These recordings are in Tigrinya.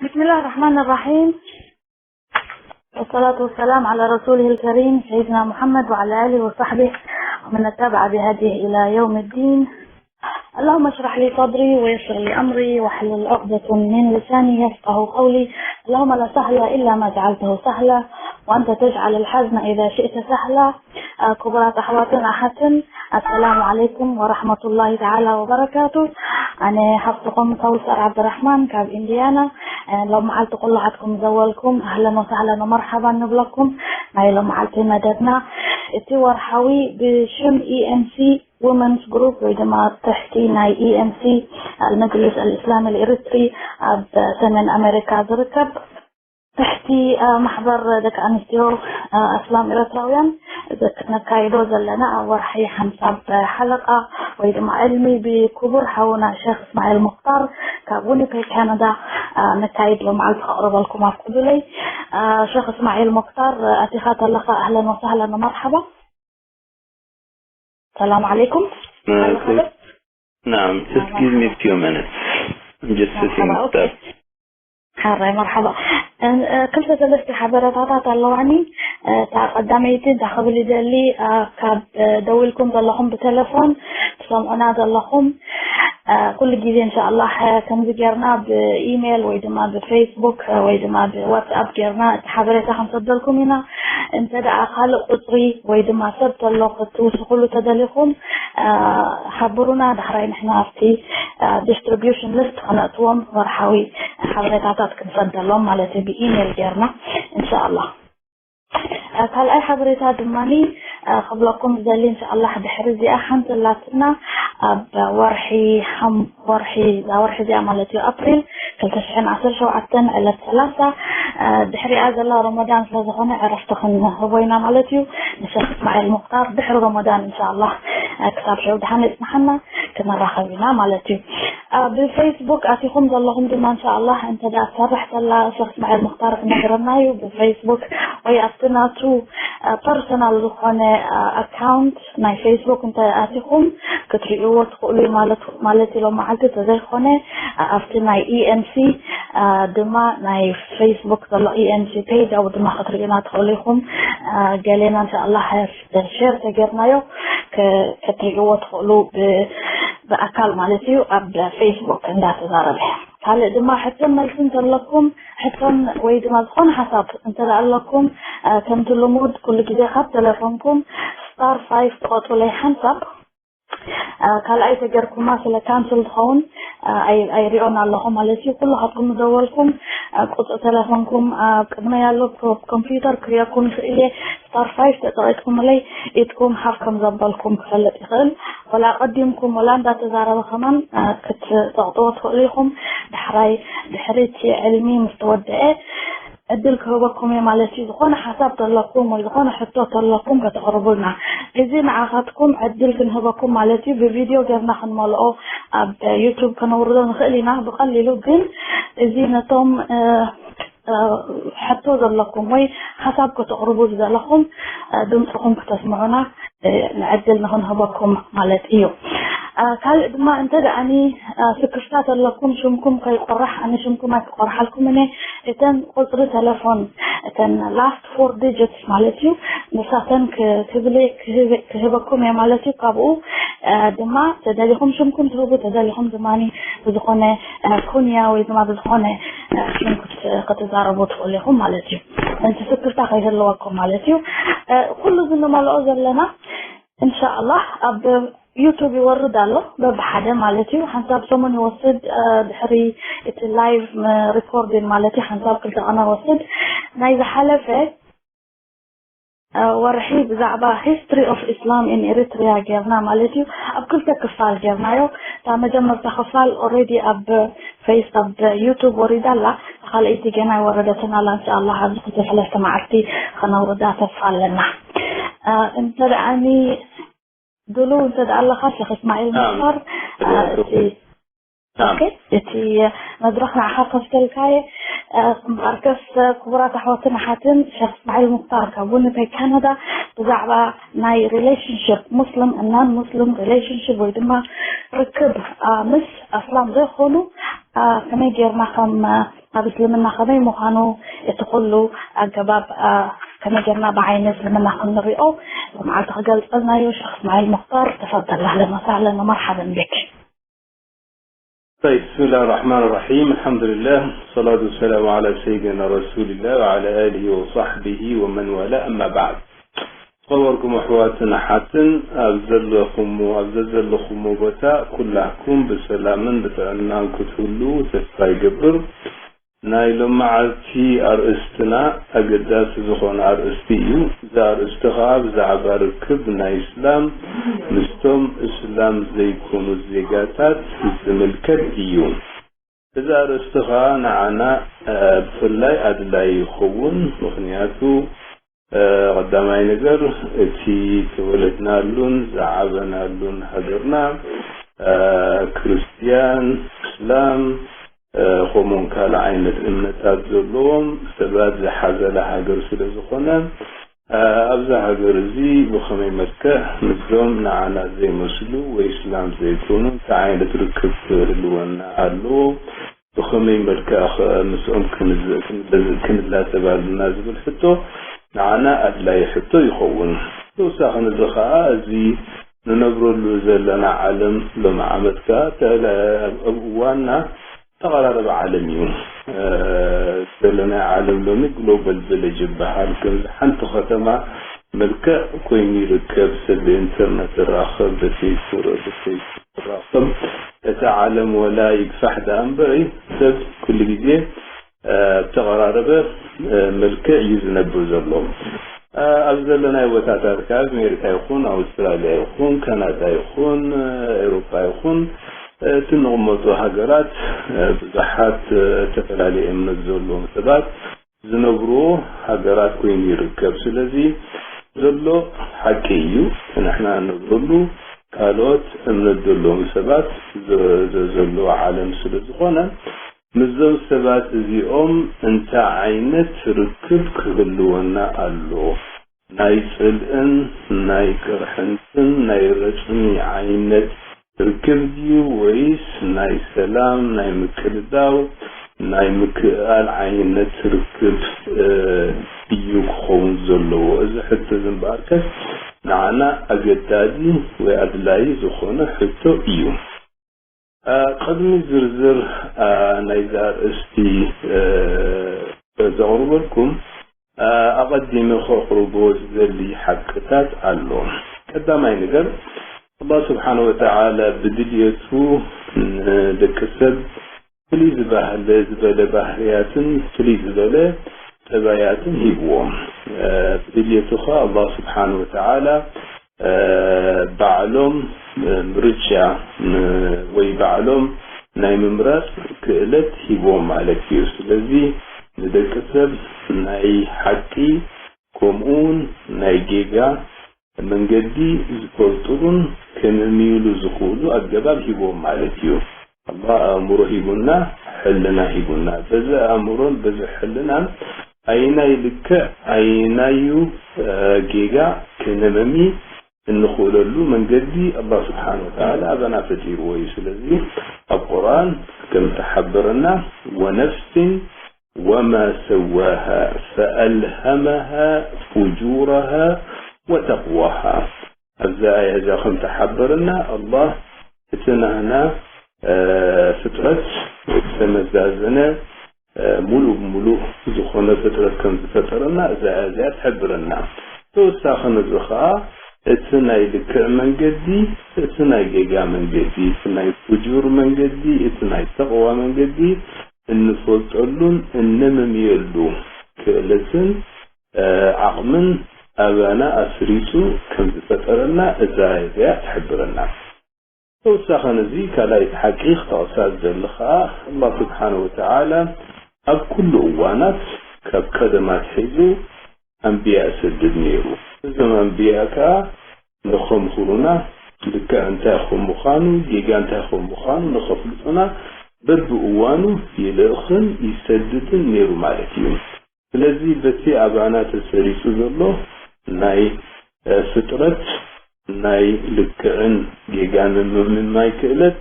بسم الله الرحمن الرحيم. والصلاة والسلام على رسوله الكريم سيدنا محمد وعلى آله وصحبه ومن اتبع بهديه إلى يوم الدين. اللهم اشرح لي صدري ويسر لي أمري واحلل عقدة من لساني يفقه قولي. اللهم لا سهل إلا ما جعلته سهلا وأنت تجعل الحزن إذا شئت سهلا. ክቡራት ኣሕዋትን ኣሓትን፣ ኣሰላሙ ዓለይኩም ወራሕመቱላሂ ተዓላ ወበረካቱ። ኣነ ሓፍትኹም ከውሰር ዓብድራሕማን ካብ ኢንዲያና። ሎመዓልቲ ኩላሓትኩም ዘወልኩም ኣህለን ወሳህለን ወመርሓባን ንብለኩም። ናይ ሎመዓልቲ መደብና እቲ ወርሓዊ ብሽም ኢኤምሲ ውመንስ ግሩፕ ወይ ድማ ትሕቲ ናይ ኢኤምሲ ኣልመጅልስ ኣልእስላሚ ልኤሪትሪ ኣብ ሰሜን ኣሜሪካ ዝርከብ ትሕቲ ማሕበር ደቂ ኣንስትዮ ኣስላም ኤርትራውያን ነካይዶ ዘለና ኣብ ወርሒ ሓንሳብ ሓለቃ ወይ ድማ ዕልሚ ብክቡር ሓውና ሸክ እስማኤል ሙክታር ካብ ዊኒፔግ ካናዳ ነካይድ ሎመዓልቲ ከቕርበልኩም ኣብ ቅዱለይ። ሸክ እስማኤል ሙክታር ኣቲኻ ተለኻ ኣህለን ወሳህለን ወመርሓባ። ሰላም ዓለይኩም። Naam, just give me a few minutes. I'm just sitting مرحبا. there. ሓራይ መርሓባ። ክልተ ሰለስተ ሓበረታታት ኣለዋኒ። እታ ቀዳመይቲ እንታይ ክብል ይደሊ፣ ካብ ደዊልኩም ዘለኹም ብቴሌፎን ትሰምዑና ዘለኹም ኩሉ ግዜ እንሻኣላህ ከምዚ ጌርና ብኢሜይል ወይ ድማ ብፌስቡክ ወይ ድማ ብዋትስኣፕ ጌርና እቲ ሓበሬታ ክንሰደልኩም ኢና። እንተ ደኣ ካልእ ቁፅሪ ወይ ድማ ሰብ ተሎ ክትውስኹሉ ተደሊኹም ሓብሩና። ዳሕራይ ንሕና ኣብቲ ዲስትሪቢዩሽን ሊስት ክነእትዎም ወርሓዊ ሓበሬታታት ክንሰደሎም ማለት እዩ ብኢሜይል ጌርና እንሻኣላህ። ካልኣይ ሓበሬታ ድማኒ ክብለኩም ዝደሊ እንሻኣላህ ድሕሪ እዚኣ ሓንቲ ኣላትና ኣብ ወርሒ ሓም- ወርሒ እዛ ወርሒ እዚኣ ማለት እዩ ኣፕሪል ክልተ ሽሕን ዓሰርተ ሸውዓተን ዕለት ሰላሳ ድሕሪኣ ዘላ ረመዳን ስለዝኾነ ዕረፍቲ ክንህቦ ኢና ማለት እዩ። ንሸክ እስማኤል ሙክታር ድሕሪ ረመዳን እንሻኣላህ ክሳብ ሸው ድሓን የፅንሓና ክነራኸብ ኢና ማለት እዩ። ብፌስቡክ ኣቲኹም ዘለኹም ድማ እንሻኣላህ እንተ ደኣ ትሰርሕ ዘላ ሸክ እስማኤል ሙክታር ክነግረና እዩ ብፌስቡክ ወይ ኣብቲ ናቱ ፐርሰናል ዝኾነ ኣካውንት ናይ ፌስቡክ እንተ ኣቲኹም ክትርእይዎ ትኽእሉ ማለት ማለት ኢሎም መዓልቲ ተዘይኮነ ኣብቲ ናይ ኢኤምሲ ድማ ናይ ፌስቡክ ዘሎ ኢኤምሲ ፔጅ ኣብኡ ድማ ክትርእዩና ትኽእሉ ኢኹም። ገሌና እንሻኣላህ ሸር ተጌርናዮ ክትርእይዎ ትኽእሉ ብኣካል ማለት እዩ ኣብ ፌስቡክ እንዳተዛረበ። ካልእ ድማ ሕቶን መልስን ዘለኩም ሕቶን ወይ ድማ ዝኾነ ሓሳብ እንተ ኣለኩም ከምቲ ልሙድ ኩሉ ግዜ ካብ ቴሌፎንኩም ስታር ፋይፍ ትቆፅለይ ሓንሳብ ካልኣይ ተገርኩማ ስለ ካንስል ትኸውን ኣይሪኦን ኣለኹ ማለት እዩ። ኩሉ ካብኩም ዝደወልኩም ቁፅሪ ቴሌፎንኩም ኣብ ቅድመይ ኣሎ ኮምፒውተር ክሪኦኩም ይኽእል እየ። ስታር ፋይፍ ተጠቂጥኩምለይ ኢድኩም ሓፍ ከም ዘበልኩም ክፈልጥ ይኽእል። ወላ ቀዲምኩም ወላ እንዳተዛረበ ከማን ክትጠቕጥዎ ትኽእሉ ኢኹም። ዳሕራይ ድሕሪ እቲ ዕልሚ ምስ ተወደአ ዕድል ክህበኩም እየ ማለት እዩ። ዝኾነ ሓሳብ ተለኩም ወይ ዝኾነ ሕቶ ተለኩም ከተቕርቡልና እዚ ንዓኻትኩም ዕድል ክንህበኩም ማለት እዩ። ብቪድዮ ጌርና ክንመልኦ ኣብ ዩቱብ ከነውርዶ ንኽእል ኢና ብቐሊሉ። ግን እዚ ነቶም ሕቶ ዘለኩም ወይ ሓሳብ ከተቕርቡ ዝደለኹም ድምፅኹም ክተስምዑና ንዕድል ንክንህበኩም ማለት እዩ። ካልእ ድማ እንተ ደኣኒ ስክፍታ ተለኩም ሽምኩም ከይቆራሕ ኣነ ሽምኩም ኣይክቆርሓልኩም እነ እተን ቁፅሪ ቴሌፎን እተን ላስት ፎር ዲጅትስ ማለት እዩ ንሳተን ክብለ ክህበኩም እየ ማለት እዩ። ካብኡ ድማ ተደሊኹም ሽምኩም ትህቡ ተደሊኹም ድማ ብዝኾነ ኩንያ ወይ ድማ ብዝኾነ ሽም ክትዛረቡ ትኽእሉ ኢኹም ማለት እዩ። እቲ ስክፍታ ከይህልወኩም ማለት እዩ። ኩሉ እዚ ንመልኦ ዘለና እንሻኣላህ ኣብ ዩቱብ ይወርድ ኣሎ በብሓደ ማለት እዩ። ሓንሳብ ሰሙን ይወስድ ድሕሪ እቲ ላይቭ ሪኮርዲን ማለት እዩ ሓንሳብ ክልተ ቀና ይወስድ። ናይ ዝሓለፈ ወርሒ ብዛዕባ ሂስትሪ ኦፍ ኢስላም ኢን ኤሪትሪያ ጌርና ማለት እዩ ኣብ ክልተ ክፋል ጌርናዮ። እታ መጀመርታ ክፋል ኦሬዲ ኣብ ፌስ ኣብ ዩቱብ ወሪዳ ኣላ። ካልኣይቲ ገና ይወረደትን ኣላ እንሻኣላ ኣብዚ ክልተ ሰለስተ መዓልቲ ከነውርዳ ተስፋ ኣለና። እንተ ደኣኒ ድሉ እንተ ደኣ ኣለኻ ሸክ እስማኤል ሙክታር እቲ ኦኬ እቲ መድረኽ ንዓኻ ከፍተልካየ። እምበኣርከስ ክቡራት ኣሕዋትን ኣሓትን ሸክ እስማኤል ሙክታር ካብ ዊኒፔግ ካናዳ ብዛዕባ ናይ ሪሌሽንሽፕ ሙስሊም እናን ሙስሊም ሪሌሽንሽፕ ወይ ድማ ርክብ ምስ ኣስላም ዘይኮኑ ከመይ ጌርና ከም ኣብ እስልምና ከመይ ምዃኑ እቲ ኩሉ ኣገባብ ከመይ ጌርና ብዓይኒ እስልምና ክንሪኦ መዓልቲ ክገልጸልና እዩ። ሸኽ እስማዒል ሙኽታር ተፈደል። ኣህለን ወሳህለን ወመርሓበን ቢክ። طيب، بسم الله الرحمن الرحيم. الحمد لله، والصلاة والسلام على سيدنا رسول الله وعلى آله وصحبه ومن والاه، أما بعد. ኸበርኩም ኣሕዋትን ኣሓትን ኣብ ዘለኹሞ ኣብ ዘዘለኹሞ ቦታ ኩላኩም ብሰላምን ብጥዕናን ክትህሉ ተስፋ ይገብር። ናይ ሎመዓልቲ ኣርእስትና ኣገዳሲ ዝኾነ ኣርእስቲ እዩ። እዚ ኣርእስቲ ኸዓ ብዛዕባ ርክብ ናይ እስላም ምስቶም እስላም ዘይኮኑ ዜጋታት ዝምልከት እዩ። እዚ ኣርእስቲ ኸዓ ንዓና ብፍላይ ኣድላይ ይኸውን። ምኽንያቱ ቀዳማይ ነገር እቲ ተወለድናሉን ዝዓበናሉን ሃገርና ክርስትያን፣ እስላም ከምኡውን ካልእ ዓይነት እምነታት ዘለዎም ሰባት ዝሓዘላ ሃገር ስለ ዝኾነ ኣብዛ ሃገር እዚ ብኸመይ መልክዕ ምስዞም ንዓና ዘይመስሉ ወይ እስላም ዘይኮኑ እንታይ ዓይነት ርክብ ክህልወና ኣለዎ? ብኸመይ መልክዕ ኸ ምስኦም ክንላተብ ኣለና ዝብል ሕቶ ንዓና ኣድላዪ ሕቶ ይኸውን። ተወሳኺ ነዚ ኸዓ እዚ ንነብረሉ ዘለና ዓለም ሎሚ ዓመት ከኣ ኣብ እዋንና ተቐራረበ ዓለም እዩ። ዘለናዮ ዓለም ሎሚ ግሎባል ቪለጅ ይበሃል። ከምዚ ሓንቲ ከተማ መልክዕ ኮይኑ ይርከብ። ሰብ ብኢንተርነት ይራኸብ፣ ብፌስቡክ ብፌስቡክ ይራኸብ። እታ ዓለም ወላ ይግፋሕ ደኣ እምበሪ ሰብ ኩሉ ግዜ ብተቐራረበ መልክዕ እዩ ዝነብር ዘሎ። ኣብ ዘለናዮ ቦታታት ካብ ኣሜሪካ ይኹን ኣውስትራልያ ይኹን ካናዳ ይኹን ኤውሮጳ ይኹን እቲ ንቕመጦ ሃገራት ብዙሓት ዝተፈላለየ እምነት ዘለዎም ሰባት ዝነብርዎ ሃገራት ኮይኑ ይርከብ። ስለዚ ዘሎ ሓቂ እዩ። ንሕና እንነብረሉ ካልኦት እምነት ዘለዎም ሰባት ዘለዎ ዓለም ስለ ዝኾነ ምስዞም ሰባት እዚኦም እንታይ ዓይነት ርክብ ክህልወና ኣሎ? ናይ ጽልእን ናይ ቅርሕንትን ናይ ረጽሚ ዓይነት ርክብ ድዩ ወይስ ናይ ሰላም፣ ናይ ምቅልዳው፣ ናይ ምክእኣል ዓይነት ርክብ እዩ ክኸውን ዘለዎ? እዚ ሕቶ እዚ እምበኣርከስ ንዓና ኣገዳዲ ወይ ኣድላዪ ዝኾነ ሕቶ እዩ። ቅድሚ ዝርዝር ናይዚ ኣርእስቲ ዘቕርበልኩም ኣቐዲመ ከቕርቦ ዝደሊ ሓቅታት ኣሎ። ቀዳማይ ነገር ኣላህ ስብሓነ ወተዓላ ብድልየቱ ንደቂ ሰብ ፍልይ ዝባህለ ዝበለ ባህርያትን ፍልይ ዝበለ ጠባያትን ሂብዎም። ብድልየቱ ኸ ኣላህ ስብሓነ ወተዓላ ባዕሎም ምርጫ ወይ ባዕሎም ናይ ምምራፅ ክእለት ሂብዎም ማለት እዩ። ስለዚ ንደቂ ሰብ ናይ ሓቂ ከምኡውን ናይ ጌጋ መንገዲ ዝፈልጥሉን ከመምይሉ ዝኽእሉ ኣገባብ ሂብዎም ማለት እዩ። ኣላህ ኣእምሮ ሂቡና፣ ሕልና ሂቡና። በዚ ኣእምሮን በዚ ሕልናን ኣይናይ ልክዕ ኣይናዩ ጌጋ ከነመሚ እንኽእለሉ መንገዲ ኣላህ ስብሓን ወተዓላ ኣበና ፈጢርዎ እዩ። ስለዚ ኣብ ቁርኣን ከም ተሓበረና ወነፍሲን ወማ ሰዋሃ ፈኣልሃመሃ ፉጁረሃ ወተቅዋሃ። ኣብዛ ኣያ እዚኣ ከም ተሓበረና ኣላህ እቲ ናህና ፍጥረት ዝተመዛዘነ ሙሉእ ብሙሉእ ዝኾነ ፍጥረት ከም ዝፈጠረና እዛ ኣያ እዚኣ ትሕብረና። ተወሳኺ ነዚ ኸዓ እቲ ናይ ልክዕ መንገዲ፣ እቲ ናይ ጌጋ መንገዲ፣ እቲ ናይ ፍጁር መንገዲ፣ እቲ ናይ ተቕዋ መንገዲ እንፈልጠሉን እነመምየሉ ክእለትን ዓቕምን ኣባና ኣስሪጹ ከም ዝፈጠረና እዛ ኣያ እዚኣ ትሕብረና። ተወሳኺ ነዚ ካልኣይቲ ሓቂ ክጠቕሳ ዝደሊ ኸዓ ኣላህ ስብሓነ ወተዓላ ኣብ ኩሉ እዋናት ካብ ቀደም ኣትሒዙ ኣንብያ እሰድድ ነይሩ። እዞም ኣንብያ ከኣ ንኸምህሩና ልክዕ እንታይ ከም ምዃኑ ጌጋ እንታይ ከም ምዃኑ ንኸፍልጡና በብእዋኑ ይልእኽን ይሰድድን ነይሩ ማለት እዩ። ስለዚ በቲ ኣባና ተሰሪጹ ዘሎ ናይ ፍጥረት ናይ ልክዕን ጌጋን ምምማይ ክእለት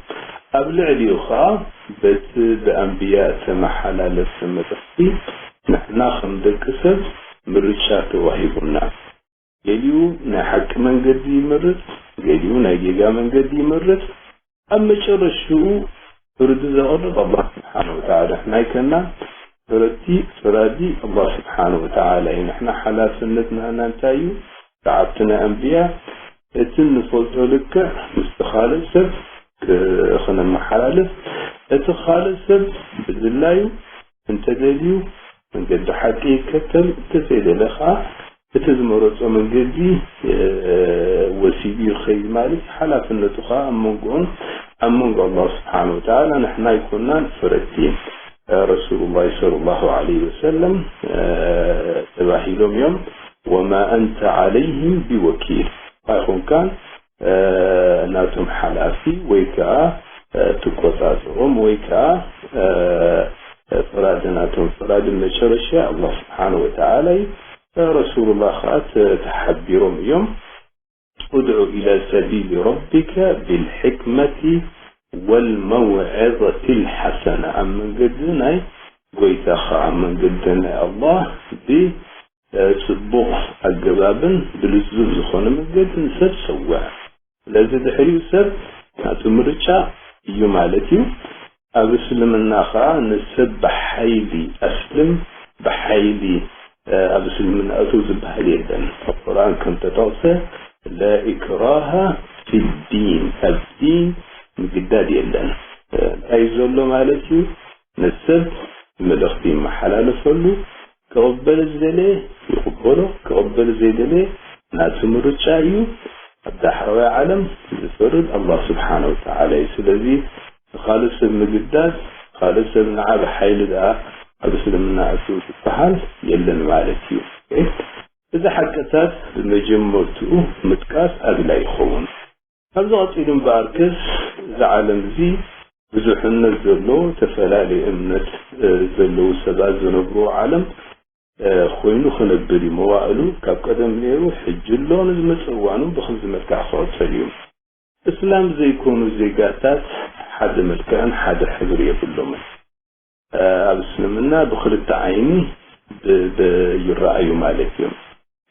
ኣብ ልዕሊኡ ኸኣ በቲ ብኣንብያ እተመሓላለፈ መልእኽቲ ንሕና ከም ደቂ ሰብ ምርጫ ተዋሂቡና። ገሊኡ ናይ ሓቂ መንገዲ ይመርጽ፣ ገሊኡ ናይ ጌጋ መንገዲ ይመርጽ። ኣብ መጨረሽትኡ ፍርዲ ዘቕርብ ኣላህ ስብሓነ ወተዓላ። ንሕና ኣይከናን ፈረድቲ፣ ፈራዲ ኣላህ ስብሓነ ወተዓላ እዩ። ንሕና ሓላፍነት ናህና እንታይ እዩ? ሰዓብቲ ናይ ኣንብያ እቲ እንፈልጦ ልክዕ ምስቲ ካልእ ሰብ ክ-፣ ክነመሓላልፍ፣ እቲ ካልእ ሰብ ብድላዩ እንተደልዩ መንገዲ ሓቂ ይከተል፣ እንተዘይደለ ኸዓ እቲ ዝመረጾ መንገዲ፣ እ፣ ወሲዱ ይኸይድ ማለት እዩ። ሓላፍነቱ ኸዓ ኣብ መንጎኡን ኣብ መንጎ ኣላህ ስብሓነ ወተዓላ። ንሕና ኣይኮናን ፈረድቲ። እ፣ ረሱሉላህ ሰለላሁ ዐለይሂ ወሰለም፣ እ፣ ተባሂሎም እዮም፣ "ወማ ኣንተ ዐለይሂም ቢወኪል"፣ ኣይኮንካን እ፣ ናቶም ሓላፊ ወይ ከኣ፣ እ፣ ትቆጻጸሮም ወይ ከኣ፣ እ፣ ፈራዲ ናቶም፣ ፈራዲ መጨረሻ ኣላህ ስብሓነ ወተዓላ እዩ። እ፣ ረሱሉላህ ከኣ ተ-፣ ተሓቢሮም እዮም። "ኡድዑ ኢላ ሰቢሊ ረቢከ ቢልሕክመቲ ወልመውዒዘቲ ልሓሰና"፣ ኣብ መንገዲ ናይ ጎይታኻ፣ ኣብ መንገዲ ናይ ኣላህ ብ-፣ እ፣ ጽቡቕ ኣገባብን ብልዙብ ዝኾነ መንገዲ ንሰብ ሰውዕ። ስለዚ ድሕሪኡ ሰብ ናቱ ምርጫ እዩ ማለት እዩ። ኣብ እስልምና ኸኣ ንሰብ ብሓይሊ ኣስልም፣ ብሓይሊ፣ እ፣ ኣብ እስልምና እትው ዝበሃል የለን። ኣብ ቁርኣን ከም ተጠቕሰ፣ "ላ ኢክራሃ ፊዲን"፣ ኣብ ዲን ምግዳድ የለን። እ፣ እንታይ እዩ ዘሎ ማለት እዩ? ንሰብ መልእኽቲ ይመሓላለፈሉ፣ ክቕበል ዝደለየ ይቕበሎ፣ ክቕበል ዘይደለየ ናቱ ምርጫ እዩ። ኣብ ዳሕራዋይ ዓለም ዝፈርድ ኣላህ ስብሓነ ወተዓላ እዩ። ስለዚ ንኻልእ ሰብ ምግዳድ፣ ካልእ ሰብ ንዓ ብሓይሊ ደኣ ኣብ እስልምና እትው ዝበሃል የለን ማለት እዩ። ኦኬ? እዚ ሓቅታት ብመጀመርትኡ ምጥቃስ ኣድላይ ይኸውን። ካብዚ ቀጺሉ እምበኣርከስ፣ እዚ ዓለም እዚ ብዙሕነት ዘለዎ፣ ዝተፈላለየ እምነት፣ እ፣ ዘለዉ ሰባት ዝነብርዎ ዓለም፣ እ፣ ኮይኑ ክነብር እዩ። መዋእሉ ካብ ቀደም ነይሩ፣ ሕጂ ኣሎ፣ ንዝመጽእ እዋን እውን ብኸምዚ መልክዕ ክቕጽል እዩ። እስላም ዘይኮኑ ዜጋታት ሓደ መልክዕን ሓደ ሕብሪ የብሎምን። እ፣ ኣብ እስልምና ብኽልተ ዓይኒ ብ-፣ ብ-፣ ይረኣዩ ማለት እዮም።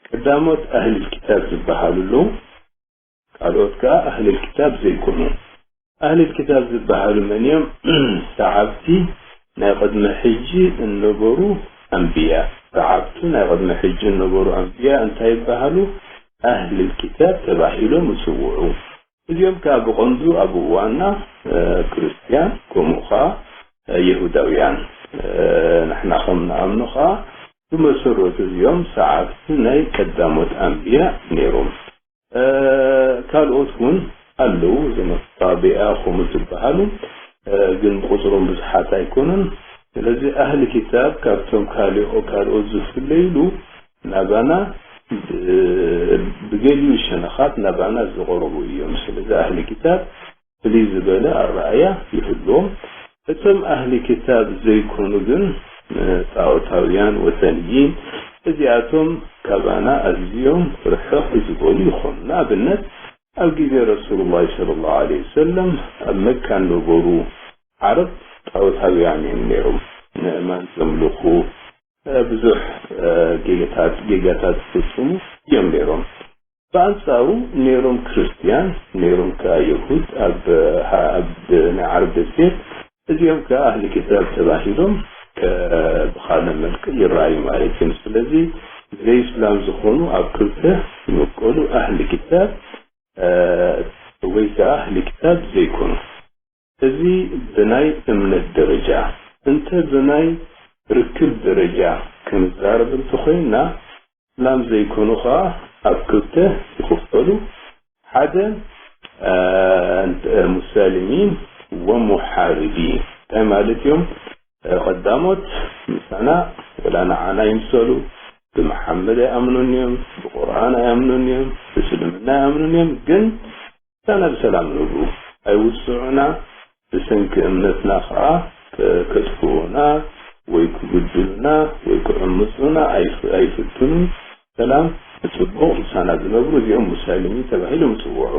ቀዳሞት ኣህልል ኪታብ ዝበሃሉ ኣለዉ፣ ካልኦት ከኣ ኣህልል ኪታብ ዘይኮኑ። ኣህልል ኪታብ ዝበሃሉ መን እዮም? ሰዓብቲ ናይ ቅድሚ ሕጂ እነበሩ ኣንብያ። ሰዓብቲ ናይ ቅድሚ ሕጂ እነበሩ ኣንብያ እንታይ ይበሃሉ? ኣህልል ኪታብ ተባሂሎም ይጽውዑ። እዚኦም ከኣ ብቐንዱ ኣብ እዋንና፣ እ፣ ክርስትያን፣ ከምኡ ኸኣ፣ እ፣ የሁዳውያን። እ፣ ንሕና ከም ንኣምኖ ኸኣ ብመሰረቱ እዚኦም ሰዓብቲ ናይ ቀዳሞት ኣንብያ ነይሮም። እ፣ ካልኦት እውን ኣለዉ፣ እዞም ጣቢኣ ከምኡ ዝበሃሉ፣ እ፣ ግን ቁጽሮም ብዙሓት ኣይኮኑን። ስለዚ ኣህሊ ኪታብ ካብቶም ካልኦ-፣ ካልኦት ዝፍለይሉ ናባና ብ-፣ ብገሊኡ ሸነኻት ናባና ዝቐረቡ እዮም። ስለዚ ኣህሊ ኪታብ ፍልይ ዝበለ ኣረኣእያ ይህልዎም። እቶም ኣህሊ ኪታብ ዘይኮኑ ግን፣ እ፣ ጣኦታውያን፣ ወሰንይን፣ እዚኣቶም ካባና ኣዝዮም ርሕቕ ዝበሉ ይኾኑ። ንኣብነት፣ ኣብ ግዜ ረሱሉላህ ሰለላሁ ዐለይሂ ወሰለም ኣብ መካ ነበሩ ዓረብ ጣኦታውያን እዮም ነይሮም። ንእማን ዘምልኹ፣ እ፣ ብዙሕ፣ እ፣ ጌጋታት፣ ጌጋታት ዝፍጽሙ እዮም ነይሮም። ብኣንጻሩ ነይሮም ክርስትያን፣ ነይሮም ከኣ የሁድ፣ ኣብ፣ ኣብ ናይ ዓረብ ደሴት፣ እዚኦም ከኣ ኣህሊ ኪታብ ተባሂሎም ከ-፣ ብኻልእ መልክዕ ይረኣዩ ማለት እዮም። ስለዚ ዘይእስላም ዝኾኑ ኣብ ክልተ ይምቀሉ፣ ኣህሊ ኪታብ፣ እ፣ ወይ ከኣ ኣህሊ ኪታብ ዘይኮኑ። እዚ ብናይ እምነት ደረጃ። እንተ ብናይ ርክብ ደረጃ ክንዛረብ እንተኾይንና፣ እስላም ዘይኮኑ ኸኣ ኣብ ክልተ ይኽፈሉ። ሓደ፣ እ፣ ሙሳሊሚን ወሙሓርቢን። እንታይ ማለት እዮም? እ፣ ቀዳሞት ምሳና ወላ ንዓና ይምሰሉ፣ ብመሓመድ ኣይኣምኑን እዮም፣ ብቁርኣን ኣይኣምኑን እዮም፣ ብእስልምና ኣይኣምኑን እዮም፣ ግን ምሳና ብሰላም ንብሩ። ኣይውጽዑና፣ ብሰንኪ እምነትና ኸኣ ከ-፣ ከጥፍኡና ወይ ክብድሉና ወይ ክዕምጹና ኣይፍ-፣ ኣይፍትኑን። ሰላም ብጽቡቕ ምሳና ዝነብሩ እዚኦም ሙሳሊሚን ተባሂሎም ይጽውዑ።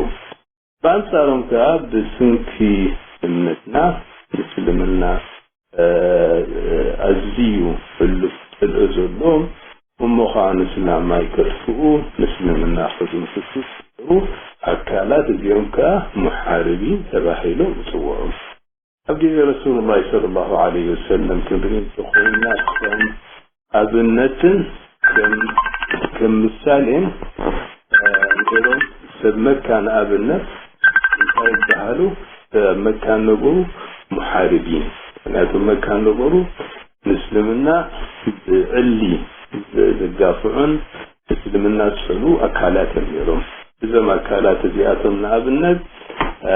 ብኣንጻሮም ከኣ ብስንኪ እምነትና ምስልምና ኣዝዩ ሕሉፍ ጽልኢ ዘለዎም፣ እሞ ኸዓ ንስላማይ ከጥፍኡ፣ ምስልምና ከድምስሱ ዝጥሩ ኣካላት፣ እዚኦም ከኣ ሙሓርቢን ተባሂሎም ይጽውዑ። ኣብ ግዜ ረሱሉላህ ሰለላሁ ዐለይሂ ወሰለም ክንርኢ እንተኾይና፣ ከም ኣብነትን ከም፣ ከም ምሳሌን፣ እ፣ ገይሮም ሰብ መካ ንኣብነት እንታይ ይበሃሉ? ሰብ መካ ነበሩ ሙሓርቢን። ምክንያቱ መካ ነበሩ ምስልምና ብዕሊ ዘጋፍዑን እስልምና ዝጸልኡ ኣካላት እዮም ነይሮም። እዞም ኣካላት እዚኣቶም ንኣብነት፣ እ፣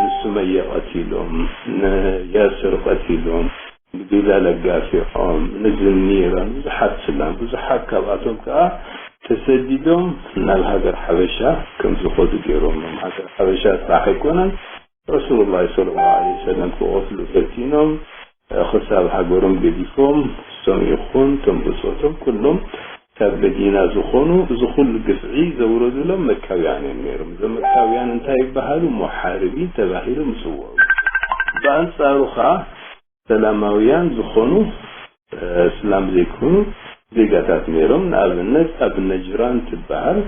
ንሱመያ ቀቲሎም፣ ንያስር ቀቲሎም፣ ንቢላል ኣጋፊዖም፣ ንዝኒራ፣ ብዙሓት ስላም፣ ብዙሓት ካብኣቶም ከኣ ተሰዲዶም ናብ ሃገር ሓበሻ ከም ዝኸዱ ገይሮም። ሃገር ሓበሻ ጥራሕ ኣይኮነን፣ ረሱሉላህ ሰለላሁ ዐለይሂ ወሰለም ክቐትሉ ፈቲኖም፣ ክሳብ ሃገሮም ገዲፎም፣ እሶም ይኹን እቶም ብጾቶም ኩሎም ካብ መዲና ዝኾኑ፣ እዚ ኩሉ ግፍዒ ዘውረዱሎም መካውያን እዮም ነይሮም። እዞም መካውያን እንታይ ይበሃሉ? ሙሓርቢን ተባሂሎም ይጽውዑ። ብኣንጻሩ ኸኣ ሰላማውያን ዝኾኑ፣ እ፣ እስላም ዘይኮኑ ዜጋታት ነይሮም። ንኣብነት ኣብ ነጅራን ትበሃል፣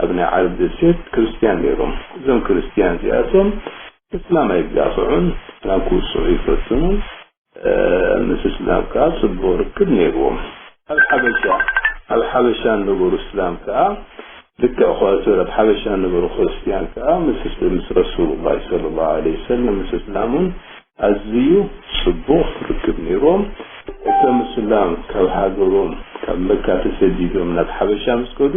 ኣብ ናይ ዓረብ ደሴት ክርስትያን ነይሮም። እዞም ክርስትያን እዚኣቶም እስላም ኣይጋፍዑን፣ እስላም ክውስዑ ይፈትኑን፣ እ፣ ምስ እስላም ከኣ ጽቡቕ ርክብ ነይርዎም። ኣብ ሓበሻ፣ ኣብ ሓበሻ ንነበሩ እስላም ከኣ ልክዕ ኸ-፣ ሶሪ፣ ኣብ ሓበሻ ንነበሩ ክርስትያን ከኣ ምስ፣ ምስ ረሱሉላህ ሰለላሁ ዐለይሂ ወሰለም፣ ምስ እስላም እውን ኣዝዩ ጽቡቕ ርክብ ነይርዎም። እቶም እስላም ካብ ሃገሮም፣ ካብ መካ ተሰዲዶም ናብ ሓበሻ ምስ ከዱ፣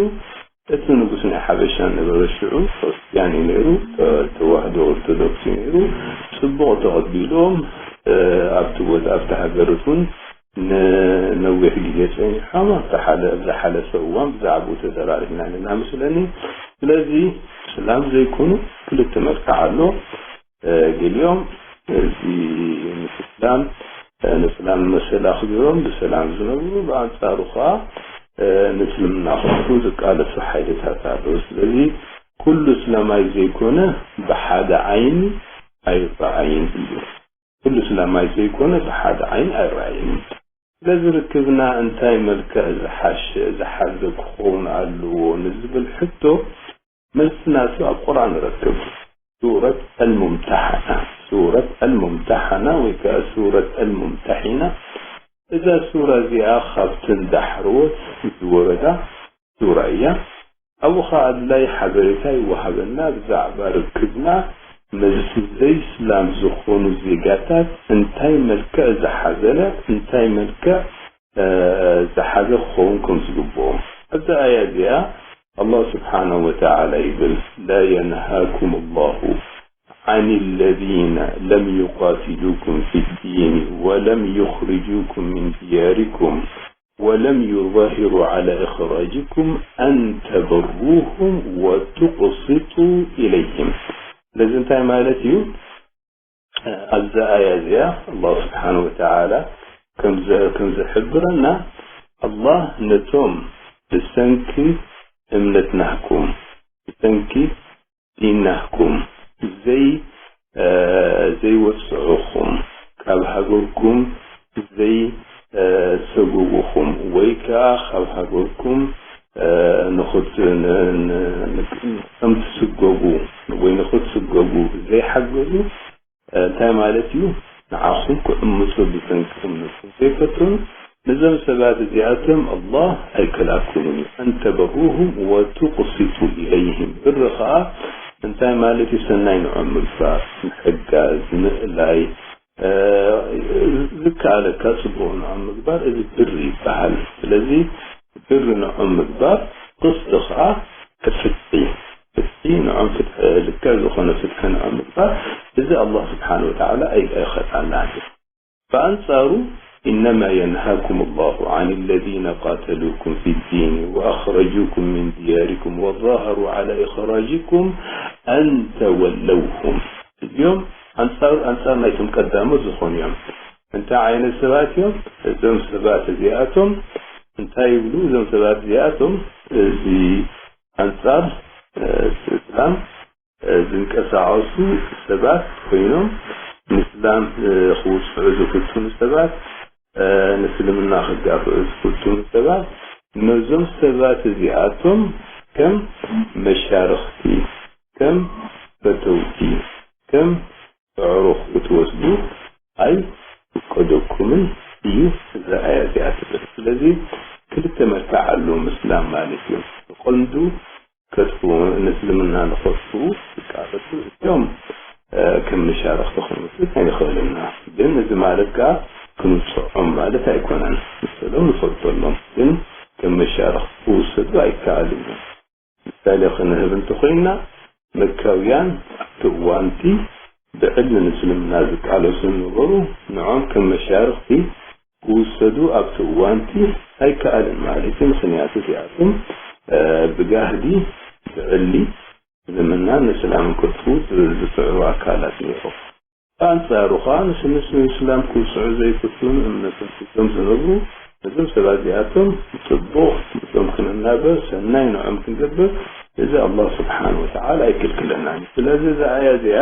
እቲ ንጉስ ናይ ሓበሻ ነበረ ሽዑ ክርስትያን እዩ ነይሩ፣ ተ-፣ ተዋህዶ ኦርቶዶክስ እዩ ነይሩ። ጽቡቕ ተቐቢሎም፣ እ፣ ኣብቲ ቦታ፣ ኣብቲ ሃገር እውን ንነዊሕ ግዜ ጸኒሖም። ኣብቲ ሓደ፣ ኣብ ዝሓለፈ እዋን ብዛዕባኡ ተዘራሪብና ኣለና መስለኒ። ስለዚ እስላም ዘይኮኑ ክልተ መልክዕ ኣሎ። እ፣ ገሊኦም እዚ ምስ እስላም፣ እ፣ ንእስላም መሰል ኣኽቢሮም ብሰላም ዝነብሩ፣ ብኣንጻሩ ኸኣ፣ እ፣ ንእስልምና ክሕፉ ዝቃለሱ ሓይልታት ኣለዉ። ስለዚ ኩሉ እስላማይ ዘይኮነ ብሓደ ዓይኒ ኣይረኣይን እዩ። ኩሉ እስላማይ ዘይኮነ ብሓደ ዓይኒ ኣይረኣይን እዩ። ስለዚ ርክብና እንታይ መልክዕ ዝሓሸ፣ ዝሓዘ ክኸውን ኣለዎ ንዝብል ሕቶ፣ መልሲ ናቱ ኣብ ቁርኣን ንረክብ። ሱረት ኣልሙምታሓና፣ ሱረት ኣልሙምታሓና ወይ ከኣ ሱረት ኣልሙምታሒና። እዛ ሱራ እዚኣ ካብተን ዳሕረዎት ዝወረዳ ሱራ እያ። ኣብኡ ኸኣ ኣድላዪ ሓበሬታ ይወሃበና ብዛዕባ ርክብና ምስ ዘይስላም ዝኾኑ ዜጋታት እንታይ መልክዕ ዝሓዘለ፣ እንታይ መልክዕ፣ እ፣ ዝሓዘ ክኸውን ከም ዝግብኦ። ኣብዛ ኣያ እዚኣ ኣላህ ስብሓነሁ ወተዓላ ይብል፣ لا ينهاكم الله عن الذين لم يقاتلوكم في الدين ولم يخرجوكم من دياركم ولم يظاهروا على إخراجكم أن تبروهم وتقسطوا إليهم። ስለዚ እንታይ ማለት እዩ? ኣብዛ ኣያ እዚኣ ኣላህ ስብሓን ወተዓላ ከም ዘ-፣ ከም ዝሕብረና፣ ኣላህ ነቶም ብሰንኪ እምነት ናህኩም፣ ብሰንኪ ዲን ናህኩም ዘይ-፣ እ፣ ዘይወጽዑኹም፣ ካብ ሃገርኩም ዘይ-፣ እ፣ ሰጉጉኹም፣ ወይ ከኣ ካብ ሃገርኩም፣ እ፣ ንኽት-፣ ን-፣ ን-፣ ን-፣ ከም ትስገጉ ወይ ንኽትስገጉ ዘይሓገዙ፣ እ፣ እንታይ ማለት እዩ? ንዓኹም ክዕምጹ ብሰንኪ እምነትኩም ዘይፈተኑ፣ ነዞም ሰባት እዚኣቶም ኣላህ ኣይከልኣኩምን እዩ። أن تبروهم وتقسطوا إليهم። ብሪ ኸኣ እንታይ ማለት እዩ? ሰናይ ንዖም ምግባር፣ ምሕጋዝ፣ ምእላይ፣ እ፣ ዝከኣለካ ጽቡቕ ንዖም ምግባር፣ እዚ ብሪ ይበሃል። ስለዚ ብሪ ንዖም ምግባር፣ ቅስጢ ኸኣ ፍትሒ፣ ፍትሒ ንዖም፣ ፍትሒ፣ ልክዕ ዝኾነ ፍትሒ ንዖም ምግባር፣ እዚ ኣላህ ስብሓን ወተዓላ ኣይ-፣ ኣይኸልኣናን እዩ። ብኣንጻሩ፣ إنما ينهاكم الله عن الذين قاتلوكم في الدين وأخرجوكم من دياركم وظاهروا على إخراجكم أن تولوهم። እዚኦም ኣንጻር፣ ኣንጻር ናይቶም ቀዳሞት ዝኾኑ እዮም። እንታይ ዓይነት ሰባት እዮም? እዞም ሰባት እዚኣቶም እንታይ ይብሉ? እዞም ሰባት እዚኣቶም፣ እዚ ኣንጻር፣ እ፣ እስላም ዝንቀሳቐሱ ሰባት ኮይኖም፣ ንእስላም ክውስዑ ዝፍትኑ ሰባት፣ ንእስልምና ክጋፍዑ ዝፍትኑ ሰባት፣ ነዞም ሰባት እዚኣቶም ከም መሻርኽቲ፣ ከም ፈተውቲ፣ ከም ኣዕሩኽ ክትወስዱ ኣይፍቀደኩምን እዩ እዛ ኣያ እዚኣ ትብል። ስለዚ ክልተ መልክዕ ኣለዎም እስላም ማለት እዩ። ብቐንዱ ከጥፍኡ፣ ንእስልምና ንኸጥፍኡ ዝቃለሱ እዚኦም ከም መሻርኽቲ ክንወስድ ኣይንኽእልና። ግን እዚ ማለት ከኣ ክንውጽዖም ማለት ኣይኮነን። ንሰሎም ንፈልጠሎም፣ ግን ከም መሻርኽቲ ክውሰዱ ኣይከኣልን እዩ። ምሳሌ ክንህብ እንተኾይንና፣ መካውያን ኣብቲ እዋንቲ ብዕሊ ንእስልምና ዝቃለሱ ነበሩ። ንዖም ከም መሻርኽቲ ክውሰዱ ኣብቲ እዋንቲ ኣይከኣልን ማለት እዩ። ምኽንያቱ እዚኣቶም ብጋህዲ ብዕሊ እስልምናን እስላምን ከጥፍኡ ዝጽዕሩ ኣካላት ነይሮም። ብኣንጻሩ ኸኣ ንስንስ ንእስላም ክውስዑ ዘይፍትኑ እምነቶም ሒዞም ዝነብሩ ነዞም ሰባት እዚኣቶም ጽቡቕ ምስኦም ክንናበር፣ ሰናይ ንዖም ክንገብር፣ እዚ ኣላህ ስብሓን ወተዓላ ኣይክልክለናን እዩ። ስለዚ እዛ ኣያ እዚኣ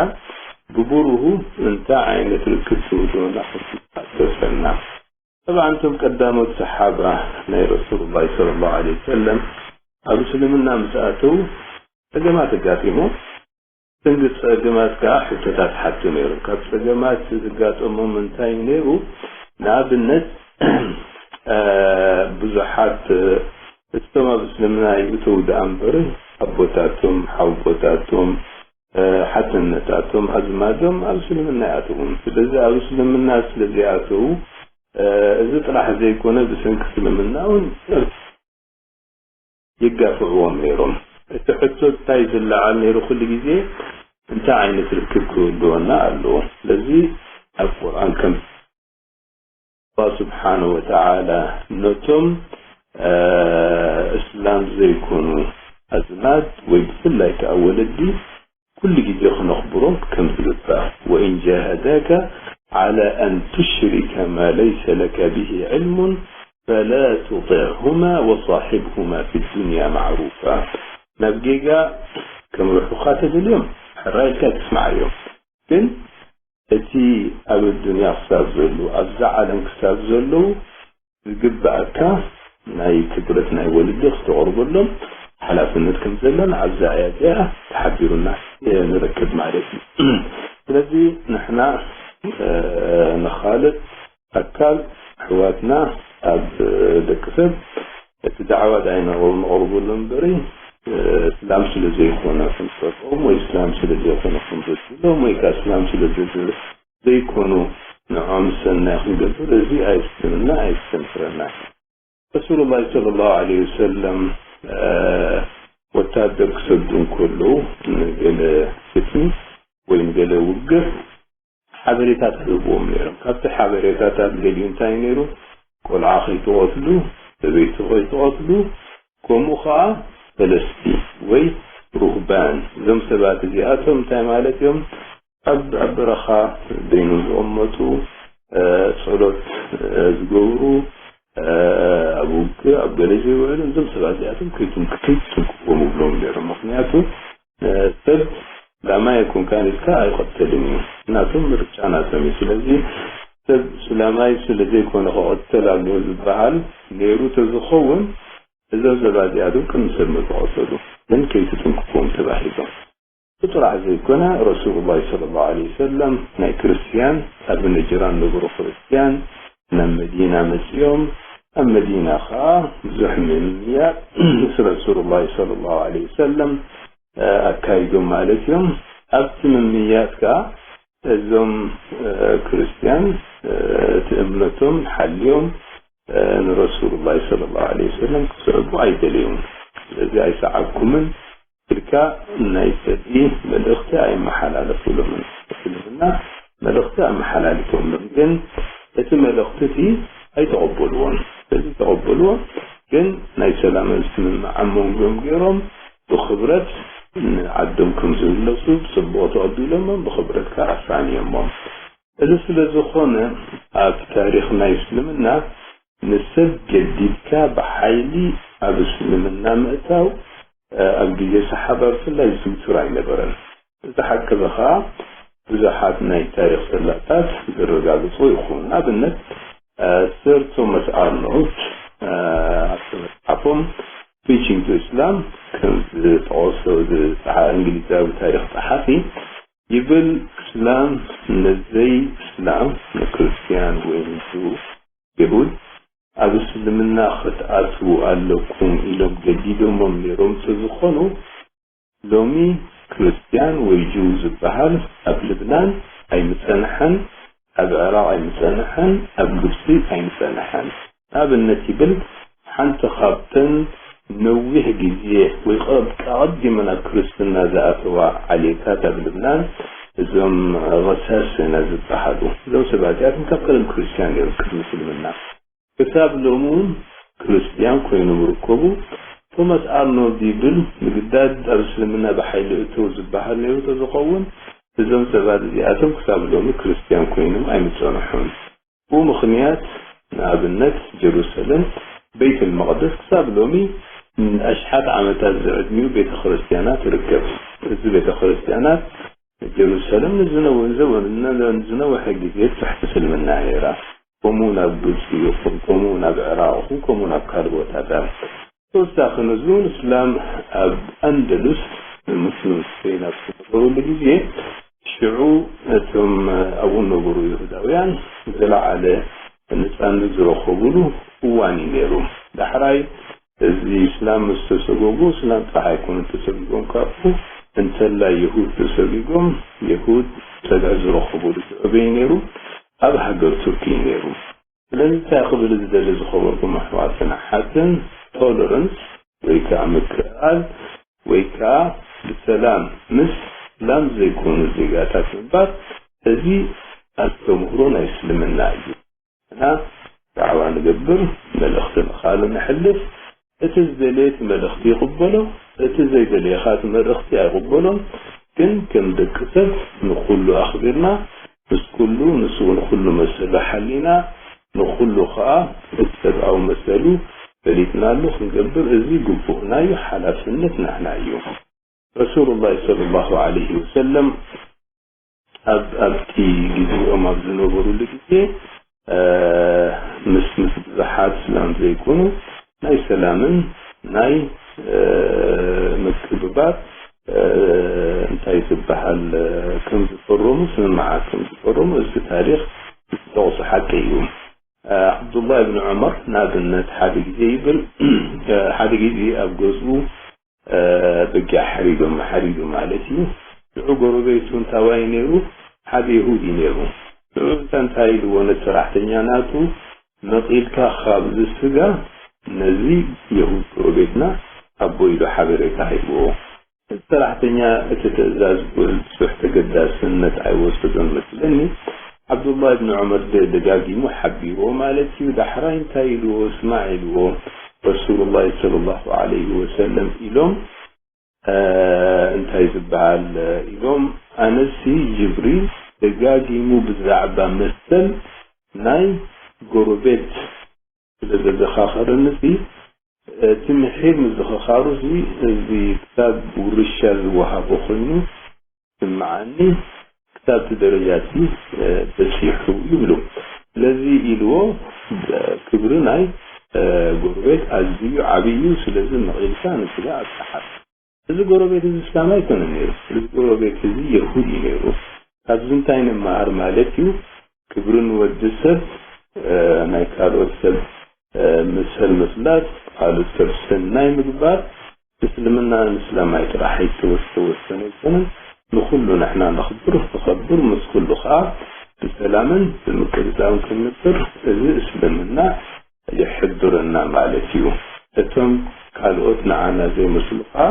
ብብሩሁ እንታይ ዓይነት ርክብ ትህልወና ክትሓተሰና። ጠብዓ፣ እቶም ቀዳሞት ሰሓባ ናይ ረሱሉላህ ሰለላሁ ዐለይሂ ወሰለም ኣብ እስልምና ምስ ኣተዉ ጸገማት ኣጋጢሞም። ሰንጊ ጸገማት ከኣ ሕቶታት ሓቱ ነይሩ። ካብ ጸገማት ዝጋጠሞም እንታይ ነይሩ? ንኣብነት፣ እ፣ ብዙሓት፣ እ፣ እቶም ኣብ እስልምና ይእተዉ ደኣ እምበር፣ ኣቦታቶም፣ ሓውቦታቶም፣ እ፣ ሓትነታቶም፣ ኣዝማዶም ኣብ እስልምና ይኣትዉን። ስለዚ ኣብ እስልምና ስለ ዘይኣተዉ፣ እ፣ እዚ ጥራሕ ዘይኮነ ብሰንኪ እስልምና እውን ይጋፍዕዎም ነይሮም። እቲ ሕቶ እንታይ ዝለዓል ነይሩ? ኩሉ ግዜ እንታይ ዓይነት ርክብ ክህልወና ኣለዎ? ስለዚ ኣብ ቁርኣን ከም ኣላህ ስብሓነ ወተዓላ ነቶም፣ እ፣ እስላም ዘይኮኑ ኣዝማድ ወይ ብፍላይ ከኣ ወለዲ ኩሉ ግዜ ክነኽብሮም ከም ዝግባእ፣ "ወኢን ጃሃዳከ ዐላ ኣን ቱሽሪከ ማ ለይሰ ለከ ብሂ ዒልሙን ፈላ ቱጢዕሁማ ወሳሒብሁማ ፊ ዱንያ ማዕሩፋ።" ናብ ጌጋ ከምርሑኻ ተደልዮም፣ ሕራይ ኢልካ ኣይትስምዓዮም። ግን እቲ ኣብ ኣዱንያ ክሳብ ዘለዉ፣ ኣብዛ ዓለም ክሳብ ዘለዉ፣ ዝግብኣካ ናይ ክብረት ናይ ወለዲ ክተቕርበሎም ሓላፍነት ከም ዘለን ኣብዛ ኣያ እዚኣ ተሓቢሩና ንረክብ ማለት እዩ። ስለዚ ንሕና፣ እ፣ ንኻልእ ኣካል ኣሕዋትና ኣብ ደቂ ሰብ እቲ ዳዕዋ ዳይና ነቕርበሎም እምበሪ፣ እ፣ እስላም ስለ ዘይኮነ ክንጸልኦም ወይ እስላም ስለ ዘይኮነ ክንበድሎም ወይ ከኣ እስላም ስለ ዘይ-፣ ዘይኮኑ ንዖም ሰናይ ክንገብር፣ እዚ ኣየስተምና ኣየስተምስረና። ረሱሉላህ ሰለላሁ ዐለይሂ ወሰለም፣ እ፣ ወታደር ክሰዱ እንከለዉ ንገለ ግጥሚ ወይ ንገለ ውግእ ሓበሬታት ክህብዎም ነይሮም። ካብቲ ሓበሬታታት ገሊኡ እንታይ ነይሩ? ቆልዓ ከይትቐትሉ፣ ሰበይቲ ከይትቐትሉ፣ ከምኡ ኸዓ ፈለስቲ ወይ ሩህባን። እዞም ሰባት እዚኣቶም እንታይ ማለት እዮም? ኣብ፣ ኣብ በረኻ በይኖም ዝቕመጡ፣ እ፣ ጸሎት፣ እ፣ ዝገብሩ፣ እ፣ ኣብ ውግእ፣ ኣብ ገለ ዘይውዕሉ፣ እዞም ሰባት እዚኣቶም ከይትም-፣ ከይትትንክፍዎም እብሎም ነይሮም። ምኽንያቱ፣ እ፣ ሰብ ላማይ ኣይኮንካን ኢልካ ኣይቐተልን እዩ። ናቶም ምርጫ ናቶም እዩ። ስለዚ ሰብ ስላማይ ስለ ዘይኮነ ክቐተል ኣለዎ ዝበሃል ነይሩ ተዝኸውን፣ እዞም ሰባት እዚኣቶም ቅድሚ ሰብ ምተቐተሉ፣ ግን ከይትትንክፍዎም ተባሂሎም። ጥራሕ ዘይኮነ፣ ረሱሉላህ ሰለላሁ ዐለይሂ ወሰለም ናይ ክርስትያን፣ ኣብ ነጅራን ዝነበሩ ክርስትያን ናብ መዲና መጺኦም፣ ኣብ መዲና ኸኣ ብዙሕ ምምያጥ ምስ ረሱሉላህ ሰለላሁ ዐለይሂ ወሰለም፣ እ፣ ኣካይዶም ማለት እዮም። ኣብቲ ምምያጥ ከኣ እዞም፣ እ፣ ክርስትያን፣ እ፣ እቲ እምነቶም ሓልዮም፣ እ፣ ንረሱሉላህ ሰለላሁ ዐለይሂ ወሰለም ክስዕቡ ኣይደለዩን። ስለዚ ኣይሰዓብኩምን ኢልካ ናይ ጽልኢ መልእኽቲ ኣይመሓላለፉሎምን። እስልምና መልእኽቲ ኣመሓላሊፎምሎም፣ ግን እቲ መልእኽቲ እቲ ኣይተቐበልዎን። ስለዚ ተቐበልዎ፣ ግን ናይ ሰላም ስምምዕ ኣብ መንጎኦም ገይሮም ብኽብረት ንዓዶም ከም ዝምለሱ ብጽቡቕ ተቐቢሎሞም፣ ብኽብረት ከኣ ኣሳንዮሞም። እዚ ስለ ዝኾነ፣ ኣብ ታሪኽ ናይ እስልምና ንሰብ ገዲድካ ብሓይሊ ኣብ እስልምና ምእታው፣ እ፣ ኣብ ግዜ ሰሓባ ብፍላይ ዝዝውተር ኣይነበረን። እዚ ሓቂ እዚ ኸኣ ብዙሓት ናይ ታሪኽ ሰላታት ዘረጋግጹ ይኹን። ንኣብነት፣ ሰር ቶማስ ኣርኖልድ ኣብቲ መጽሓፎም ፕሪቺንግ ቱ እስላም ከም ዝጠቐሶ፣ እዚ እንግሊዛዊ ታሪኽ ጸሓፊ ይብል፣ እስላም ንዘይ እስላም፣ ንክርስትያን ወይ ንይሁድ፣ ኣብ እስልምና ክትኣትዉ ኣለኩም ኢሎም ገዲዶሞም ነይሮም እንተዝኾኑ፣ ሎሚ ክርስትያን ወይ ጅው ዝበሃል ኣብ ልብናን ኣይምጸንሐን፣ ኣብ ዕራቕ ኣይምጸንሐን፣ ኣብ ግብጺ ኣይምጸንሐን። ንኣብነት ይብል፣ ሓንቲ ካብተን ነዊሕ ግዜ ወይ ቀ-፣ ኣቐዲመን ኣብ ክርስትና ዝኣተዋ ዓሌታት ኣብ ልብናን እዞም ቐሳስና ዝበሃሉ፣ እዞም ሰባት እዚኣቶም ካብ ቀደም ክርስትያን ነይሮም፣ ቅድሚ እስልምና። ክሳብ ሎሚ እውን ክርስትያን ኮይኖም ይርከቡ። ቶማስ ኣርኖልድ ይብል፣ ምግዳድ ኣብ እስልምና ብሓይሊ እተው ዝበሃል ነይሩ ተዝኸውን፣ እዞም ሰባት እዚኣቶም ክሳብ ሎሚ ክርስትያን ኮይኖም ኣይምጸንሑን። ብኡ ምኽንያት፣ ንኣብነት፣ ጀሩሳሌም፣ ቤይት መቕደስ፣ ክሳብ ሎሚ ኣሽሓት ዓመታት ዝዕድሚኡ ቤተ ክርስትያናት ትርከብ። እዚ ቤተ ክርስትያናት ጀሩሳሌም ንዝነወ-፣ ዘወ-፣ ንዝነውሐ ግዜ ትሕቲ እስልምና ነይራ። ከምኡ ናብ ግብጺ ይኹን፣ ከምኡ ናብ ዕራቕ ይኹን፣ ከምኡ ናብ ካልእ ቦታታት። ተወሳኺ ነዚ እውን እስላም ኣብ ኣንደሉስ፣ ሙስሊም ስፔን ኣብ ዝነበሩሉ ግዜ፣ ሽዑ እቶም ኣብኡ ዝነበሩ ይሁዳውያን ዝለዓለ ነጻነት ዝረኸቡሉ እዋን እዩ ነይሩ። ዳሕራይ እዚ እስላም ምስ ተሰጎጉ፣ እስላም ጥራሕ ኣይኮኑን ተሰጊጎም ካብኡ፣ እንተላይ የሁድ ተሰጊጎም፣ የሁድ ጸግዒ ዝረኸቡሉ ሽዑ ኣበይ ነይሩ? ኣብ ሃገር ቱርኪ ነይሩ። ስለዚ እንታይ ክብል ዝደሊ ዝኸበርኩም ኣሕዋትን ኣሓትን፣ ቶለረንስ ወይ ከዓ ምክእኣል ወይ ከዓ ብሰላም ምስ ላም ዘይኮኑ ዜጋታት ምንባር፣ እዚ ኣስተምህሮ ናይ እስልምና እዩ። ንሕና ዳዕዋ ንገብር፣ መልእኽቲ ንኻልእ ነሕልፍ፣ እቲ ዝደለየ እቲ መልእኽቲ ይቕበሎ፣ እቲ ዘይደለየ ኸኣ እቲ መልእኽቲ ኣይቕበሎን። ግን ከም ደቂ ሰብ ንኹሉ ኣኽቢርና፣ ምስ ኩሉ፣ ንሱ እውን ኩሉ መሰሉ ሓሊና፣ ንኹሉ ኸኣ እቲ ሰብኣዊ መሰሉ ፈሊጥናሉ ክንገብር፣ እዚ ግቡእና እዩ፣ ሓላፍነት ናህና እዩ። ረሱሉላህ ሰለላሁ ዐለይሂ ወሰለም ኣብ፣ ኣብቲ ግዜኦም ኣብ ዝነበሩሉ ግዜ፣ እ፣ ምስ፣ ምስ ብዙሓት እስላም ዘይኮኑ ናይ ሰላምን ናይ፣ እ፣ ምክብባር፣ እ፣ እንታይ ዝበሃል፣ እ፣ ከም ዝፈረሙ፣ ስምምዓት ከም ዝፈረሙ እዚ ታሪኽ ዝጠቕሶ ሓቂ እዩ። እ፣ ዓብዱላህ ብን ዑመር ንኣብነት ሓደ ግዜ ይብል፣ እ፣ ሓደ ግዜ ኣብ ገዝኡ እ፣ በጊዕ ሓሪዶም፣ ሓሪዱ ማለት እዩ። ንዑ ጎረቤቱ እንታዋይ ነይሩ? ሓደ የሁዲ ነይሩ። ንዑ እንታይ ኢልዎ ነቲ ሰራሕተኛ ናቱ፣ "መቒልካ ካብዚ ስጋ ነዚ የሁድ ጎረቤትና ሃቦ" ኢሉ ሓበሬታ ሂብዎ። እቲ ሰራሕተኛ እቲ ትእዛዝ ብዙሕ ተገዳስነት ኣይወሰዶን መስለኒ። ዓብዱላህ ብን ዑመር ደ-፣ ደጋጊሙ ሓቢርዎ ማለት እዩ። ዳሕራይ እንታይ ኢልዎ? "ስማዕ" ኢልዎ። ረሱሉላህ ሰለላሁ ዐለይሂ ወሰለም ኢሎም፣ እ፣ እንታይ ዝበሃል፣ እ፣ ኢሎም፣ ኣነሲ ጅብሪል ደጋጊሙ ብዛዕባ መሰል ናይ ጎረቤት ስለ ዘዘኻኸረኒ፣ እቲ ምሒር ምዝኽኻሩ እዚ፣ እዚ ክሳብ ውርሻ ዝወሃቦ ኮይኑ ስምዓኒ፣ ክሳብ እቲ ደረጃ እቲ፣ እ፣ በጺሑ ይብሉ። ስለዚ ኢልዎ፣ እ፣ ክብሪ ናይ፣ እ፣ ጎረቤት ኣዝዩ ዓብዪ እዩ። ስለዚ መቒልካ ንስጋ ኣብጽሓ። እዚ ጎረቤት እዚ እስላም ኣይኮነን ነይሩ። እዚ ጎረቤት እዚ የሁድ እዩ ነይሩ። ካብዚ እንታይ ንመሃር ማለት እዩ? ክብሪ ንወዲ ሰብ፣ እ፣ ናይ ካልኦት ሰብ፣ እ፣ መሰል ምፍላጥ፣ ካልኦት ሰብ ሰናይ ምግባር፣ እስልምና ንእስላማይ ጥራሕ ኣይተወስ-፣ ተወሰነ ኣይኮነን። ንኹሉ ንሕና ነኽብር፣ ንኸብር፣ ምስ ኩሉ ኸዓ ብሰላምን ብምቅርጻውን ክንነብር፣ እዚ እስልምና ይሕብረና ማለት እዩ። እቶም ካልኦት ንዓና ዘይመስሉ ኸዓ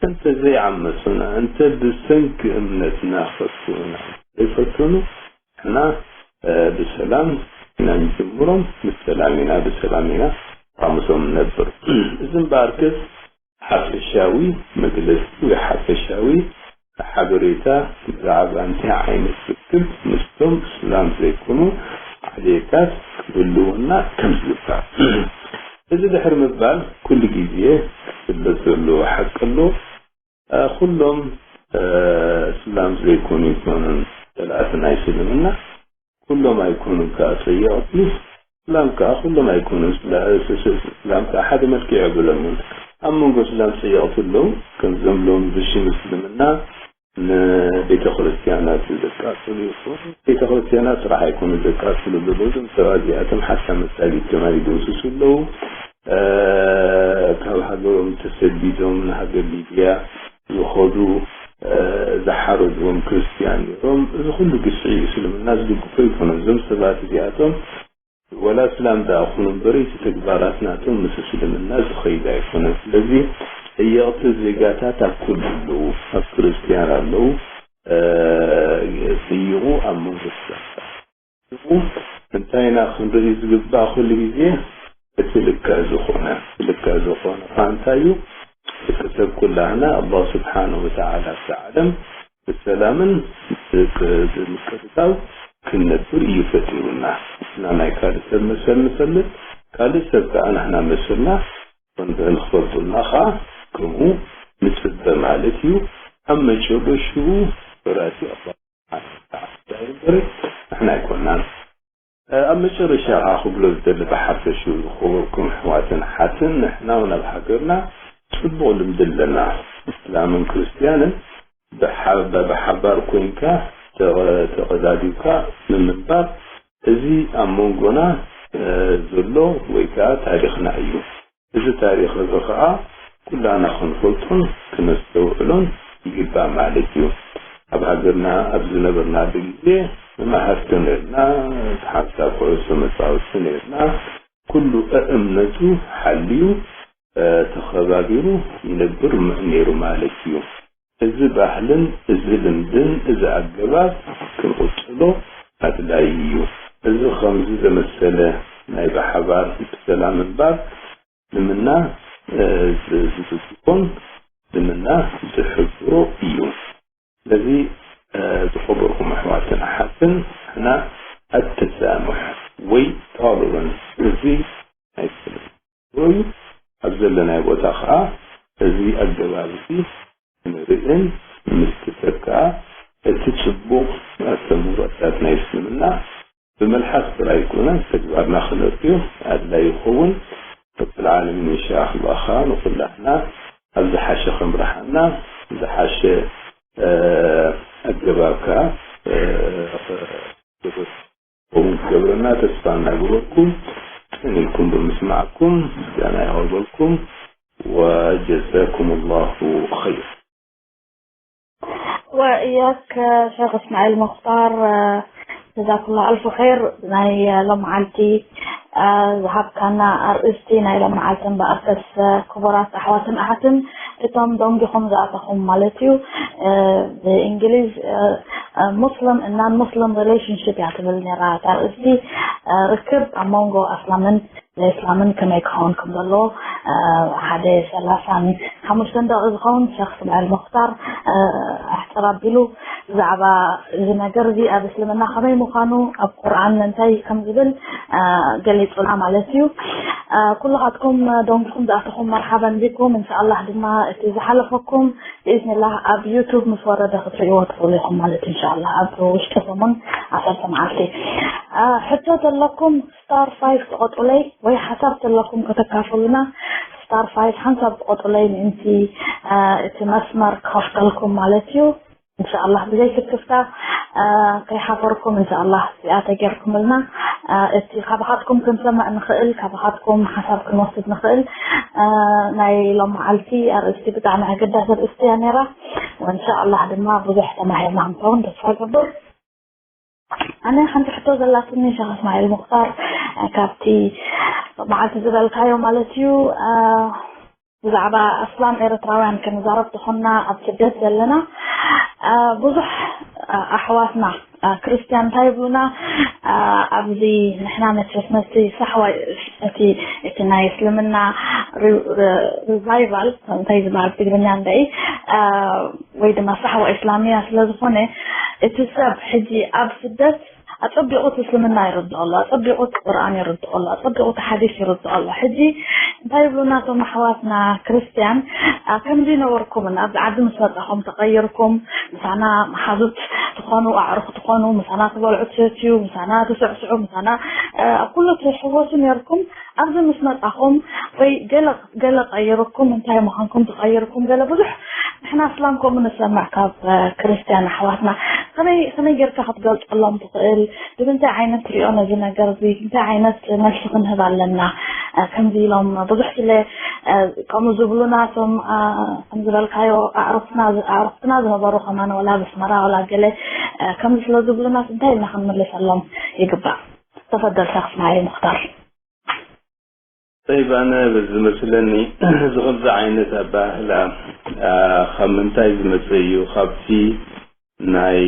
እንተ ዘይዓመፁና፣ እንተ ብሰንኪ እምነትና ፈትኑና ዘይፈትኑ፣ ንሕና፣ እ፣ ብሰላም ኢና ንጅምሮም፣ ብሰላም ኢና፣ ብሰላም ኢና ካብ ምስኦም ንነብር። እዚ እምበኣርከስ ሓፈሻዊ መግለፂ ወይ ሓፈሻዊ ሓበሬታ ብዛዕባ እንታይ ዓይነት ርክብ ምስቶም እስላም ዘይኮኑ ዓሌታት ክህልወና ከም ዝግባእ። እዚ ድሕሪ ምባል፣ ኩሉ ግዜ ክፍለጥ ዘለዎ ሓቂ ኣሎ። እ፣ ኩሎም እስላም ዘይኮኑ ይኮኑን ጸላእቲ ናይ እስልምና፣ ኩሎም ኣይኮኑን ከኣ ጸየቕቲ። እስላም ከኣ ኩሎም ኣይኮኑን፣ እስላም ከኣ ሓደ መልክዕ የብሎምን። ኣብ መንጎ እስላም ጸየቕቲ ኣለዉ፣ ከም ዘምሎም ብሽም እስልምና ንቤተ ክርስቲያናት ዘቃጽሉ ይኹን፣ ቤተ ክርስቲያናት ጥራሕ ኣይኮኑ ዘቃጽሉ ዘለዉ። እዞም ሰባት እዚኣቶም ሓሳብ መሳጊድ ከማን ይደምስሱ ኣለዉ። ካብ ሃገሮም ተሰዲዶም ንሃገር ሊብያ ዝኸዱ፣ ዝሓረድዎም ክርስትያን ነይሮም። እዚ ኩሉ ግፍዒ እስልምና ዝድግፎ ኣይኮነን። እዞም ሰባት እዚኣቶም ወላ እስላም ደኣ ኩኑ እምበሪ፣ እቲ ተግባራት ናቶም ምስ እስልምና ዝኸይድ ኣይኮነን። ስለዚ ጸየቕቲ ዜጋታት ኣብ ኩሉ ኣለዉ፣ ኣብ ክርስትያን ኣለዉ። ጸይቑ ኣብ መንጎ ጸይቑ እንታይ ኢና ክንርኢ ዝግባእ? ኩሉ ግዜ እቲ ልክዕ ዝኾነ፣ እቲ ልክዕ ዝኾነ ከኣ እንታይ እዩ? ደቂ ሰብ ኩላህና ኣላህ ስብሓነሁ ወተዓላ ኣብቲ ዓለም ብሰላምን ብምቅርራብ ክንነብር እዩ ፈጢሩና። ንሕና ናይ ካልእ ሰብ መሰል ንፈልጥ፣ ካልእ ሰብ ከኣ ንሕና መሰልና ንኽፈልጡልና ከኣ ከምኡ ንጽበ ማለት እዩ። ኣብ መጨረሽኡ ፈራሲ ኣላህ ስብሓነሁ ወተዓላ እምበር ንሕና ኣይኮናን። ኣብ መጨረሻ ከኣ ክብሎ ዝደሊ ብሓፈሽኡ ዝኸበርኩም ኣሕዋትን ኣሓትን፣ ንሕና እውን ኣብ ሃገርና ጽቡቕ ልምዲ ኣለና። እስላምን ክርስትያንን ብሓ-፣ ብሓባር ኮይንካ ተቐ-፣ ተቐዳዲብካ ንምንባር፣ እዚ ኣብ መንጎና፣ እ፣ ዘሎ ወይ ከኣ ታሪኽና እዩ። እዚ ታሪኽ እዚ ከኣ ኩላና ክንፈልጦን ክነስተውዕሎን ይግባእ ማለት እዩ። ኣብ ሃገርና ኣብ ዝነበርናሉ ግዜ መማህርቲ ነርና፣ ሓንሳብ ኩዕሶ መጻወቲ ነርና። ኩሉ እእምነቱ ሓልዩ፣ እ፣ ተኸባቢሩ ይነብር ም-፣ ነይሩ ማለት እዩ። እዚ ባህልን እዚ ልምድን እዚ ኣገባብ ክንቕጽሎ ኣድላዪ እዩ። እዚ ከምዚ ዘመሰለ ናይ ብሓባር ብሰላም ምንባር ልምና፣ እ፣ ዝ-፣ ዝጽብቆን ልምና ዝሕብሮ እዩ። ስለዚ፣ እ፣ ዝኸበርኩም ኣሕዋትን ኣሓትን፣ ንሕና ኣተሳሙሕ ወይ ቶለራንስ እዚ ናይ እዩ። ኣብ ዘለናዮ ቦታ ከኣ እዚ ኣገባብ እዚ ክንርእን ምስቲ ሰብ ከኣ እቲ ጽቡቕ ኣስተምህሮታት ናይ እስልምና ብመልሓስ ጥራይ ኣይኮነን፣ ተግባርና ክነርእዮ ኣድላዪ ይኸውን። ረብል ዓለሚን ኢንሻኣላህ ከኣ ንኹላትና ኣብ ዝሓሸ ከምርሓና፣ ዝሓሸ፣ እ፣ ኣገባብ ከኣ፣ እ፣ ከምኡ ክገብረና ተስፋ እናገበርኩ፣ ጽን ኢልኩም ብምስማዕኩም ምስጋና የቕርበልኩም። ወጀዛኩም ላሁ ኸይር። ወእያክ ሸኽ እስማዒል ሙኽታር፣ ጀዛኩላ ኣልፍ ኸይር። ናይ ሎመዓልቲ፣ እ፣ ዝሃብካና ኣርእስቲ ናይ ሎመዓልቲ እምበኣርከስ፣ ክቡራት ኣሕዋትን ኣሓትን፣ እቶም ደንጊኹም ዝኣተኹም ማለት እዩ፣ እ፣ ብእንግሊዝ፣ እ፣ እ፣ ሙስሊም እና ሙስሊም ሪሌሽንሽፕ እያ ትብል ነይራ እታ ኣርእስቲ። እ፣ ርክብ ኣብ መንጎ ኣስላምን ዘይእስላምን ከመይ ክኸውን ከም ዘለዎ፣ እ፣ ሓደ ሰላሳን ሓሙሽተን ደቂቕ ዝኸውን ሸኽ እስማዒል ሙኽታር፣ እ፣ ኣሕጽር ኣቢሉ ብዛዕባ እዚ ነገር እዚ ኣብ እስልምና ከመይ ምዃኑ፣ ኣብ ቁርኣን እንታይ ከም ዝብል፣ እ፣ ገሊጹና ማለት እዩ። እ፣ ኩልኻትኩም ደንጊኹም ዝኣተኹም መርሓበን ቢኩም። እንሻኣላህ ድማ እቲ ዝሓለፈኩም ብኢዝኒላህ ኣብ ዩቱብ ምስ ወረደ ክትርእይዎ ትኽእሉ ኢኹም ማለት እዩ። እንሻኣላህ ኣብ ውሽጢ ሰሙን ዓሰርተ መዓልቲ። እ፣ ሕቶ ዘለኩም ስታር ፋይፍ ትቐጡለይ ወይ ሓሳብ ዘለኩም ከተካፍሉና ስታር ፋይፍ ሓንሳብ ትቐጡለይ ምእንቲ፣ እ፣ እቲ መስመር ክኸፍተልኩም ማለት እዩ። እንሻኣላህ ብዘይ ስክፍታ፣ እ፣ ከይሓፈርኩም እንሻኣላህ እዚኣ ተጌርኩምልና፣ እ፣ እቲ ካባኻትኩም ክንሰምዕ ንኽእል፣ ካባኻትኩም ሓሳብ ክንወስድ ንኽእል፣ እ፣ ናይ ሎመዓልቲ ኣርእስቲ ብጣዕሚ ኣገዳሲ ኣርእስቲ እያ ነይራ። እንሻኣላህ ድማ ብዙሕ ተማሂርና ክንከውን ተስፋ እገብር። ኣነ ሓንቲ ሕቶ ዘላትኒ ሸኽ እስማዒል ሙኽታር፣ እ፣ ካብቲ መዓልቲ ዝበልካዮ ማለት እዩ፣ እ፣ ብዛዕባ ኣስላም ኤርትራውያን ክንዛረብ ተኾንና ኣብ ስደት ዘለና፣ እ፣ ብዙሕ፣ እ፣ ኣሕዋትና፣ እ፣ ክርስትያን እንታይ ይብሉና፣ እ፣ ኣብዚ ንሕና መቸስ ነቲ ሳሕዋይ እቲ፣ እቲ ናይ እስልምና ሪ-፣ ሪ-፣ ሪቫይቫል እንታይ ዝበሃል ብትግርኛ እንደይ፣ እ፣ ወይ ድማ ሳሕዋ ኢስላሚያ ስለ ዝኾነ፣ እቲ ሰብ ሕጂ ኣብ ስደት ኣጸቢቑ እቲ እስልምና ይርድኦ ኣሎ፣ ኣጸቢቑ እቲ ቁርኣን ይርድኦ ኣሎ፣ ኣጸቢቑ እቲ ሓዲስ ይርድኦ ኣሎ። ሕጂ እንታይ ይብሉና እቶም ኣሕዋትና ክርስትያን? ከምዚ ነበርኩምን ኣብዚ ዓዲ ምስ መጻኹም ተቐይርኩም፣ ምሳና መሓዙት ትኾኑ፣ ኣዕሩኽ ትኾኑ፣ ምሳና ትበልዑ ትሰትዩ፣ ምሳና ትስዕስዑ፣ ምሳና ኣብ ኩሉ ትሕወሱ ነርኩም። ኣብዚ ምስ መጻኹም ወይ ገለ ገለ ቀይርኩም፣ እንታይ ምዃንኩም ተቐይርኩም፣ ገለ ብዙሕ ንሕና ኣስላም ከምኡ ንሰምዕ ካብ ክርስትያን ኣሕዋትና። ከመይ ከመይ ጌርካ ክትገልጸሎም ትኽእል? ብምንታይ ዓይነት ትሪኦ ነዚ ነገር እዚ? እንታይ ዓይነት መልሲ ክንህብ ኣለና? ከምዚ ኢሎም ብዙሕ ስለ ከምኡ ዝብሉና፣ እቶም ከም ዝበልካዮ ኣዕሩኽትና ኣዕሩኽትና ዝነበሩ ከማን ወላ ብስመራ ወላ ገለ ከምዚ ስለ ዝብሉና እንታይ ኢልና ክንምልሰሎም ይግባእ? ተፈደል ሸኽ እስማዒል ሙኽታር። ጠይብ፣ ኣነ በዚ ዝመስለኒ እዚ ከምዚ ዓይነት ኣባህላ ካብ ምንታይ ዝመፀ እዩ? ካብቲ ናይ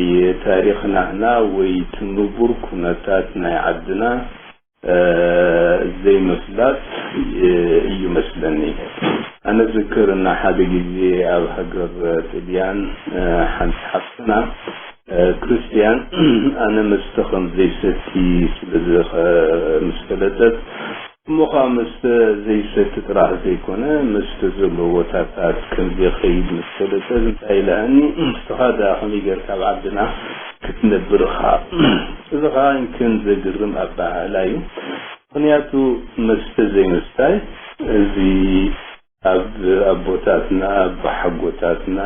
ታሪኽ ናህና ወይ እቲ ንቡር ኩነታት ናይ ዓድና ዘይምፍላጥ እዩ መስለኒ። ኣነ ዝክር እና ሓደ ግዜ ኣብ ሃገር ጥልያን ሓንቲ ሓፍትና ክርስትያን ኣነ መስተ ከም ዘይሰቲ ስለ ምስ ፈለጠት፣ እሞ ከዓ መስተ ዘይሰቲ ጥራሕ ዘይኮነ መስተ ዘለዎ ቦታታት ከም ዘይኸይድ ምስ ፈለጠት እንታይ ኢላኒ፣ ንስኻ ደኣ ከመይ ጌርካ ኣብ ዓድና ክትነብር ኢኻ? እዚ ከዓ እንክን ዘግርም ኣበሃህላ እዩ። ምኽንያቱ መስተ ዘይምስታይ እዚ ኣብ ኣቦታትና ኣቦሓጎታትና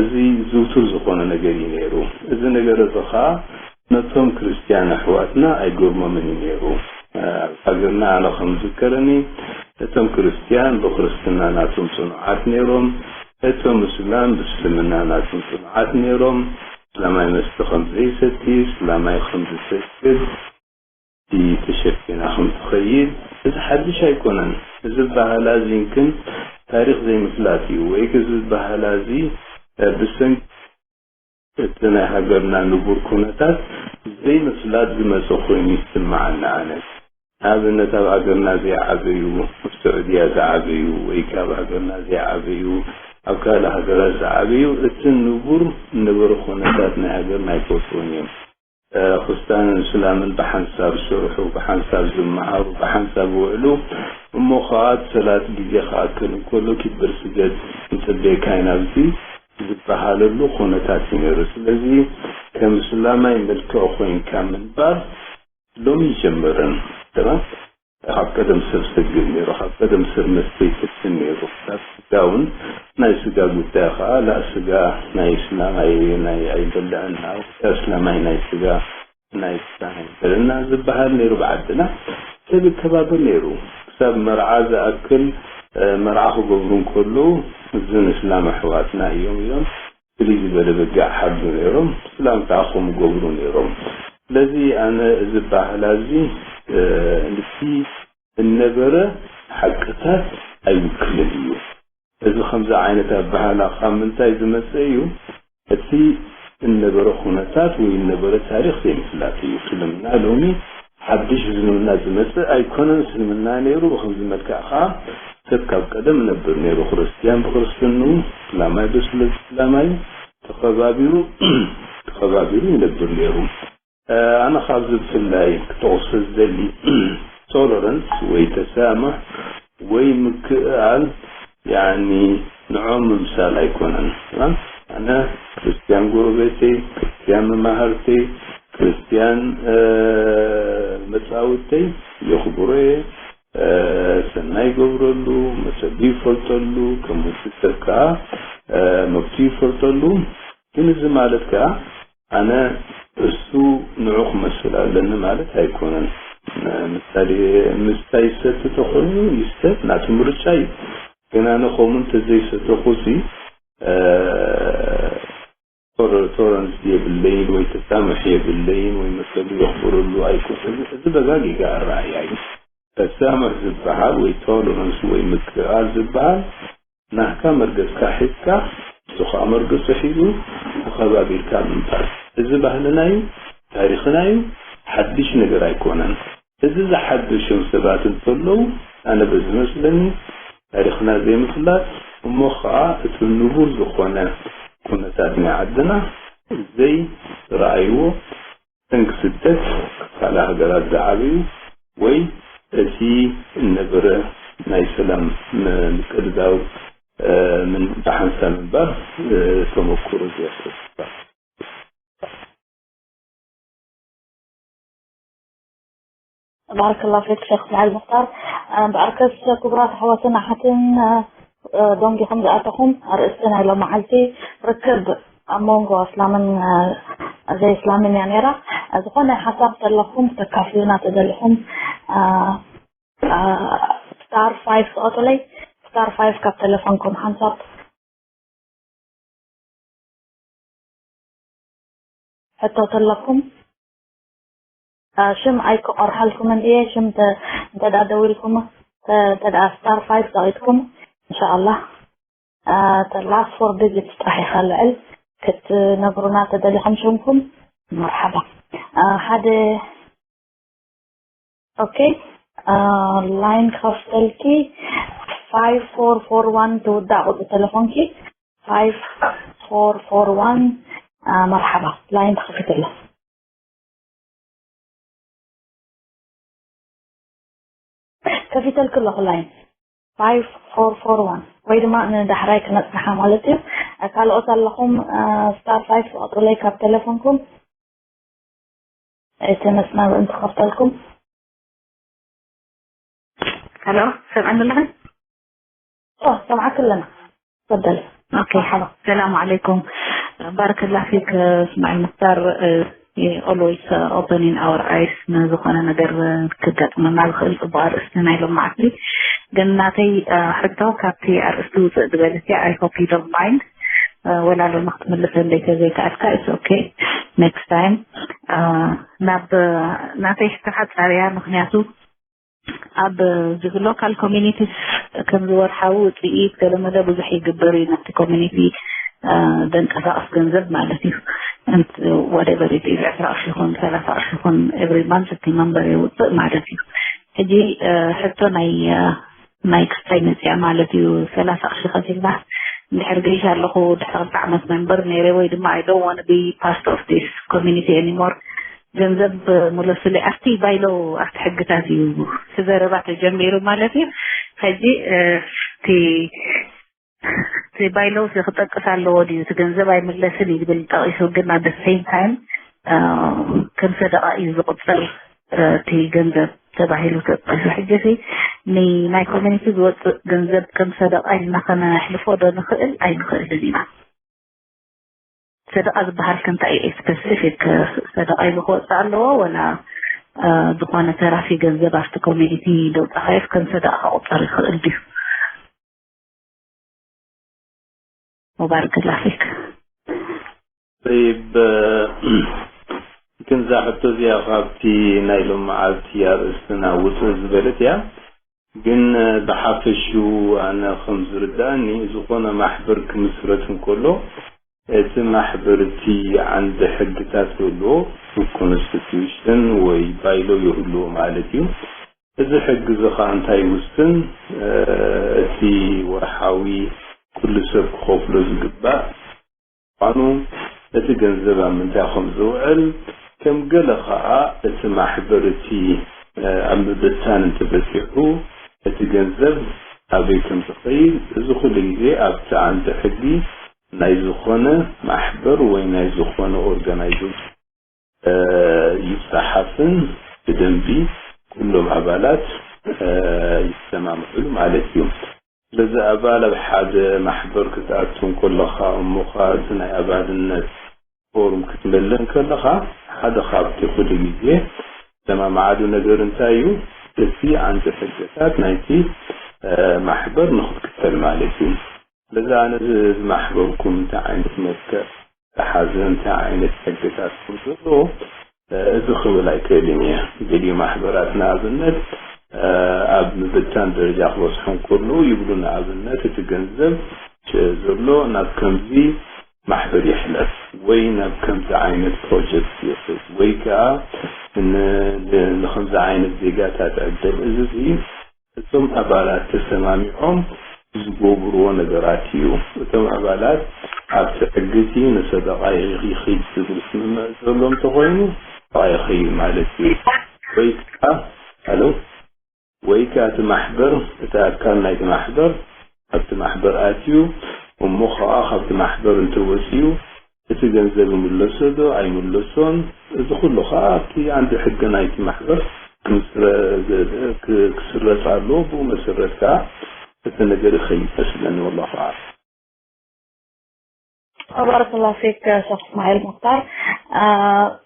እዚ ዝውቱር ዝኾነ ነገር እዩ ነይሩ። እዚ ነገር እዚ ኸዓ ነቶም ክርስትያን ኣሕዋትና ኣይገርሞምን እዩ ነይሩ። ኣብ ሃገርና ኣነ ከም ዝከረኒ እቶም ክርስትያን ብክርስትና ናቶም ጽኑዓት ነይሮም፣ እቶም እስላም ብእስልምና ናቶም ጽኑዓት ነይሮም። እስላማይ መስተ ከም ዘይሰቲ፣ እስላማይ ከም ዝሰግድ፣ ተሸፊና ከም ትኸይድ እዚ ሓድሽ ኣይኮነን። እዚ ባህላ እዚ ግን ታሪኽ ዘይምፍላጥ እዩ ወይ እዚ ባህላ እዚ ብሰንኪ እቲ ናይ ሃገርና ንቡር ኩነታት ዘይምፍላጥ ዝመፀ ኮይኑ ይስምዓኒ ኣነ። ንኣብነት ኣብ ሃገርና ዘይዓበዩ፣ ኣብ ስዑድያ ዝዓበዩ ወይ ካብ ሃገርና ዘይዓበዩ ኣብ ካልእ ሃገራት ዝዓበዩ እቲ ንቡር ነበረ ኩነታት ናይ ሃገርና ኣይፈልጥዎን እዮም። ክርስትያንን እስላምን ብሓንሳብ ዝሰርሑ፣ ብሓንሳብ ዝመሃሩ፣ ብሓንሳብ ዝውዕሉ፣ እሞ ከዓ እቲ ሰላት ግዜ ክኣክል እንከሎ ኪድ በል ስገድ ንፅበየካ ኢና ኣብዚ ዝበሃለሉ ኩነታት እዩ ነይሩ። ስለዚ ከም እስላማይ መልክዕ ኮይንካ ምንባር ሎሚ ይጀመረን። ተራ ካብ ቀደም ሰብ ሰግድ ነይሩ፣ ካብ ቀደም ሰብ መስተ ይፍትን ነይሩ። ካብ ስጋ እውን ናይ ስጋ ጉዳይ ከዓ ላእ ስጋ ናይ እስላም ኣይ- ናይ ኣይበልዕን፣ ኣብ እስላም ኣይ ናይ ስጋ ናይ ስጋ ኣይበልዕን ዝበሃል ነይሩ። ብዓድና ሰብ ይከባበር ነይሩ። ክሳብ መርዓ ዝኣክል መርዓ ክገብሩ እንከለዉ እዝን እስላም ኣሕዋትና እዮም ኢሎም ፍልይ ዝበለ በጊዕ ሓርዱ ነይሮም። እስላም ከዓ ከምኡ ገብሩ ነይሮም። ስለዚ ኣነ እዚ ባህላ እዚ ንቲ እነበረ ሓቅታት ኣይውክልን እዩ። እዚ ከምዚ ዓይነት ኣባህላ ካብ ምንታይ ዝመፀ እዩ? እቲ እነበረ ኩነታት ወይ እነበረ ታሪኽ ዘይምፍላጥ እዩ። እስልምና ሎሚ ሓድሽ እስልምና ዝመፀ ኣይኮነን። እስልምና ነይሩ ብከምዚ መልክዕ ከዓ ሰብ ካብ ቀደም ነብር ነይሩ። ክርስትያን ብክርስትንኡ፣ እስላማይ ብእስላማይ ተኸባቢሩ ተኸባቢሩ ይነብር ነይሩ። ኣነ ካብዚ ብፍላይ ክጠቕሶ ዝደሊ ቶለረንስ ወይ ተሳምሕ ወይ ምክእኣል ያኒ ንዖም ምምሳል ኣይኮነን። ኣነ ክርስትያን ጎረቤተይ፣ ክርስትያን መማህርተይ፣ ክርስትያን መፃውተይ የኽብሮ እየ። ሰናይ ይገብረሉ፣ መሰሉ ይፈልጠሉ፣ ከም ውዲ ሰብ ከዓ መብቱ ይፈልጠሉ። ግን እዚ ማለት ከዓ ኣነ እሱ ንዑ ክመስል ኣለኒ ማለት ኣይኮነን። ምሳሌ ምስታይ ዝሰቲ ተኮይኑ ይስተ፣ ናቱ ምርጫ እዩ። ግን ኣነ ከምኡ እንተዘይሰተኹሲ ቶለረንስ የብለይን ወይ ተሳምሕ የብለይን ወይ መሰሉ የኽብረሉ ኣይኮነን። እዚ በጋ ጌጋ ኣረኣእያ እዩ። ተሳምሕ ዝበሃል ወይ ቶለረንስ ወይ ምክእኣል ዝበሃል ናህካ መርገፅካ ሒዝካ እሱ ከዓ መርገፁ ሒዙ ተኸባቢርካ ምንባር። እዚ ባህልና እዩ፣ ታሪኽና እዩ፣ ሓድሽ ነገር ኣይኮነን። እዚ ዝሓደሾም ሰባት እንተለዉ ኣነ በዚ መስለኒ ታሪኽና ዘይምፍላጥ እሞ ከዓ እቲ ንቡር ዝኾነ ኩነታት ናይ ዓድና ዘይረኣይዎ ሰንኪ ስደት ካልእ ሃገራት ዝዓበዩ ወይ እቲ እነበረ ናይ ሰላም ም-፣ ምቅድዳው፣ እ፣ ምን-፣ ብሓንሳብ ምንባር፣ እ፣ ተመኩሮ ዘየፍርስ። ባረከላሁ ፊክ ሸኽ እስማዒል ሙኽታር። እ፣ ብኣርከስ ክቡራት ኣሕዋትን ኣሓትን፣ እ፣ እ፣ ደንጊኹም ዝኣተኹም ኣርእስቲ ናይ ሎመዓልቲ ርክብ ኣብ መንጎ ኣስላምን፣ እ፣ ዘይእስላምን እያ ነይራ። እ፣ ዝኾነ ሓሳብ ተለኹም ተካፍሉና ተደሊኹም፣ እ፣ እ፣ ስታር ፋይፍ ትቐቱለይ፣ ስታር ፋይፍ ካብ ተለፎንኩም ሓንሳብ ሕቶ ተለኩም ሽም ኣይክቆርሓልኩምን እየ። ሽም እንተ ደኣ ደዊልኩም፣ እንተ ደኣ ስታር ፋይፍ ጸቒጥኩም፣ እንሻኣላህ፣ ተ ላስት ፎር ዲጂትስ ጥራሕ ኢኻ ልዕል ክትነግሩና ተደሊኹም ሽምኩም። መርሓባ። ሓደ ኦኬ፣ ላይን ክኸፍተልኪ፣ ፋይፍ ፎር ፎር ዋን ትውዳእ ቁጽሪ ተለፎንኪ፣ ፋይፍ ፎር ፎር ዋን። መርሓባ፣ ላይን ተኸፊቱ ኣሎ። ከፊተልኪ ኣለኹ ላይን፣ ፋይፍ ፎር ፎር ዋን፣ ወይ ድማ ንዳሕራይ ክነጽንሓ ማለት እዩ። ካልኦት ኣለኹም፣ ስታር ፋይፍ ትቐጥለይ ካብ ተለፎንኩም። እቲ መስመር እንትኸፍተልኩም። ሄሎ፣ ሰምዐኒ ኣለኺ? ኦ፣ ሰምዓኪ ኣለና። ተፈደሊ። ኦኬ፣ ሓባ። ሰላም ዓለይኩም። ባረከላህ ፊክ እስማዒል ሙኽታር። Always opening our eyes ንዝኾነ ነገር ክጋጥመና ዝኽእል ጽቡቕ ኣርእስቲ ናይ ሎማዓቲ። ግን ናተይ ሕቶ ካብቲ ኣርእስቲ ውፅእ ዝበለት እያ። I hope you don't mind። ወላ ሎሚ ክትምልሰለይ ተዘይከኣልካ it's okay, next time። ናብ ናተይ ሕቶ ሓጻር እያ፣ ምኽንያቱ ኣብዚ local communities ከምዚ ወርሓዊ ውፅኢት ገለመለ ብዙሕ ይግበር እዩ፣ ናብቲ community ዘንቀሳቕስ ገንዘብ ማለት እዩ። Whatever it is፣ ዕስራ ቅርሺ ይኹን ሰላሳ ቅርሺ ይኹን every month እቲ member የውፅእ ማለት እዩ። ሕጂ ሕቶ ናይ ናይ ክስታይ መፅያ ማለት እዩ። ሰላሳ ቅርሺ ከፊልና እንድሕር ገይሽ ኣለኹ ድሕሪ ክልተ ዓመት member ነይረ ወይ ድማ I don't want to be part of this community anymore፣ ገንዘብ ምለሱለይ ኣብቲ by law ኣብቲ ሕግታት እዩ እቲ ዘረባ ተጀሚሩ ማለት እዩ። ሕጂ እቲ እቲ by law ክጠቅስ ኣለዎ ድዩ? እቲ ገንዘብ ኣይምለስን እዩ ዝብል ጠቒሱ፣ ግን at the same time ከም ሰደቓ እዩ ዝቑጸር እቲ ገንዘብ ተባሂሉ ተጠቒሱ። ሕጂ እዚ ናይ community ዝወፅእ ገንዘብ ከም ሰደቓ ኢልና ከነሕልፎ ዶ ንኽእል? ኣይንኽእልን ኢና። ሰደቓ ዝበሃል ከ እንታይ እዩ? Specific ሰደቓ ኢሉ ክወፅእ ኣለዎ ወላ ዝኾነ ተራፊ ገንዘብ ኣብቲ community ደውፃኻዮስ ከም ሰደቓ ክቑፀር ይኽእል ድዩ? ሙባረክ ላፊክ። طيب፣ ግን እዛ ሕቶ እዚኣ ካብቲ ናይ ሎመዓልቲ ኣርእስትና ውፅእ ዝበለት እያ። ግን ብሓፈሽኡ ኣነ ከም ዝርድኣኒ ዝኾነ ማሕበር ክምስረት እንከሎ እቲ ማሕበር እቲ ዓንዲ ሕግታት ይህልዎ፣ constitution ወይ by law ይህልዎ ማለት እዩ። እዚ ሕጊ እዚ ኸኣ እንታይ ይውስን? እቲ ወርሓዊ ኩሉ ሰብ ክኸፍሎ ዝግባእ ምዃኑ፣ እቲ ገንዘብ ኣብ ምንታይ ከም ዝውዕል፣ ከም ገለ ኸኣ እቲ ማሕበር እቲ ኣብ ምብታን እንተበጺሑ እቲ ገንዘብ ኣበይ ከም ዝኸይድ፣ እዚ ኩሉ ግዜ ኣብቲ ዓንዲ ሕጊ ናይ ዝኾነ ማሕበር ወይ ናይ ዝኾነ organization ይጸሓፍን ብደንቢ ኩሎም ኣባላት ይሰማምዑሉ ማለት እዩ። ስለዚ ኣባል ኣብ ሓደ ማሕበር ክትኣቱ እንከለኻ እሞ ኸኣ እቲ ናይ ኣባልነት ፎርም ክትመልእ እንከለኻ ሓደ ካብቲ ኩሉ ግዜ ዝሰማምዓሉ ነገር እንታይ እዩ? እቲ ዓንዲ ሕግታት ናይቲ ማሕበር ንኽትክተል ማለት እዩ። ስለዚ ኣነ እዚ ማሕበርኩም እንታይ ዓይነት መልክዕ ዝሓዘ እንታይ ዓይነት ሕግታት ከም ዘለዎ እዚ ክብል ኣይክእልን እየ። ገሊኡ ማሕበራት ንኣብነት ኣብ ምብታን ደረጃ ክበፅሑ እንከለዉ ይብሉ፣ ንኣብነት እቲ ገንዘብ ዘሎ ናብ ከምዚ ማሕበር ይሕለፍ ወይ ናብ ከምዚ ዓይነት ፕሮጀክት ይኽድ ወይ ከዓ ንከምዚ ዓይነት ዜጋታት ዕድል። እዚ እቶም ኣባላት ተሰማሚዖም ዝገብርዎ ነገራት እዩ። እቶም ኣባላት ኣብቲ ሕጊ እቲ ንሰደቓ ይኺድ ዝብል ስምምዕ ዘሎ እንተኾይኑ ሰደቓ ይኸይድ ማለት እዩ። ወይ ከዓ ኣሎ ወይ ከኣ እቲ ማሕበር፣ እቲ ኣካል ናይቲ ማሕበር ኣብቲ ማሕበር ኣትዩ፣ እሞ ከኣ ካብቲ ማሕበር እንተወጺኡ እቲ ገንዘብ ይምለሶ ዶ ኣይምለሶን፣ እዚ ኩሉ ከኣ ኣብቲ ዓንዲ ሕጊ ናይቲ ማሕበር ክምስረ-፣ ክ-፣ ክስረጽ ኣለዎ። ብኡ መሰረት ከኣ እቲ ነገር ይኸይድ መስለኒ፣ ወላሁ ኣዕለም። ባረከላሁ ፊክ ሸኽ እስማዒል ሙኽታር።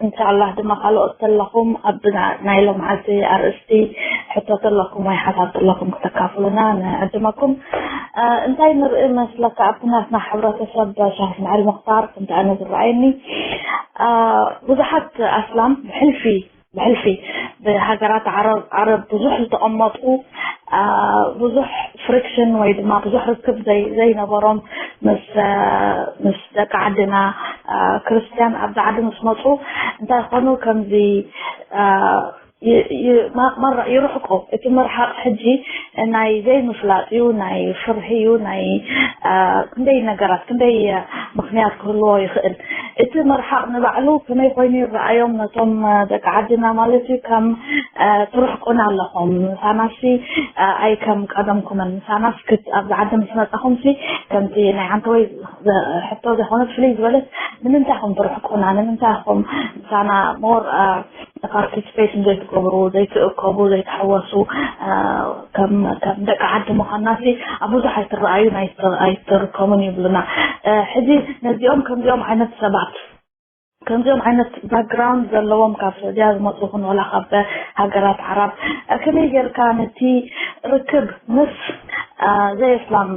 እንሻኣላህ ድማ ካልኦት ተለኹም ኣብ ናይ ሎምዓልቲ ኣርእስቲ ሕቶ ተለኹም ወይ ሓሳብ ተለኹም ክተካፍሉና ንዕድመኩም። እንታይ ንርኢ መስለካ ኣብቲ ናትና ሕብረተሰብ ሸኽ እስማዒል ሙኽታር? ከምቲ ኣነ ዝረኣየኒ ብዙሓት ኣስላም ብሕልፊ ብሕልፊ ብሃገራት ዓረብ ዓረብ ብዙሕ ዝተቐመጡ ብዙሕ ፍሪክሽን ወይ ድማ ብዙሕ ርክብ ዘይነበሮም ምስ ምስ ደቂ ዓድና ክርስትያን ኣብዚ ዓዲ ምስ መፁ እንታይ ይኾኑ ከምዚ ይርሕቁ። እቲ ምርሓቕ ሕጂ ናይ ዘይምፍላጥ እዩ፣ ናይ ፍርሒ እዩ፣ ናይ ክንደይ ነገራት ክንደይ ምኽንያት ክህልዎ ይኽእል። እቲ ምርሓቕ ንባዕሉ ከመይ ኮይኑ ይረኣዮም ነቶም ደቂ ዓድና ማለት እዩ? ከም ትርሕቁና ኣለኹም፣ ምሳናሲ ኣይ ከም ቀደምኩምን ምሳናስ ክት ኣብዚ ዓዲ ምስ መጻኹምሲ ከምቲ ናይ ዓንተወይ ሕቶ ዘይኮነት ፍልይ ዝበለት ንምንታይ ኹም ትርሕቁና? ንምንታይ ኹም ምሳና ሞር ፓርቲስፔት ዘይትገብሩ፣ ዘይትእከቡ፣ ዘይትሕወሱ ከም ከም ደቂ ዓዲ ምዃንናሲ ኣብ ብዙሕ ኣይትረኣዩን ኣይትርከሙን ይብሉና። ሕጂ ነዚኦም ከምዚኦም ዓይነት ሰባት ከምዚኦም ዓይነት ባክግራውንድ ዘለዎም ካብ ስዑድያ ዝመፁ ይኹን ዋላ ካብ ሃገራት ዓራብ ከመይ ጌርካ ነቲ ርክብ ምስ ዘይእስላም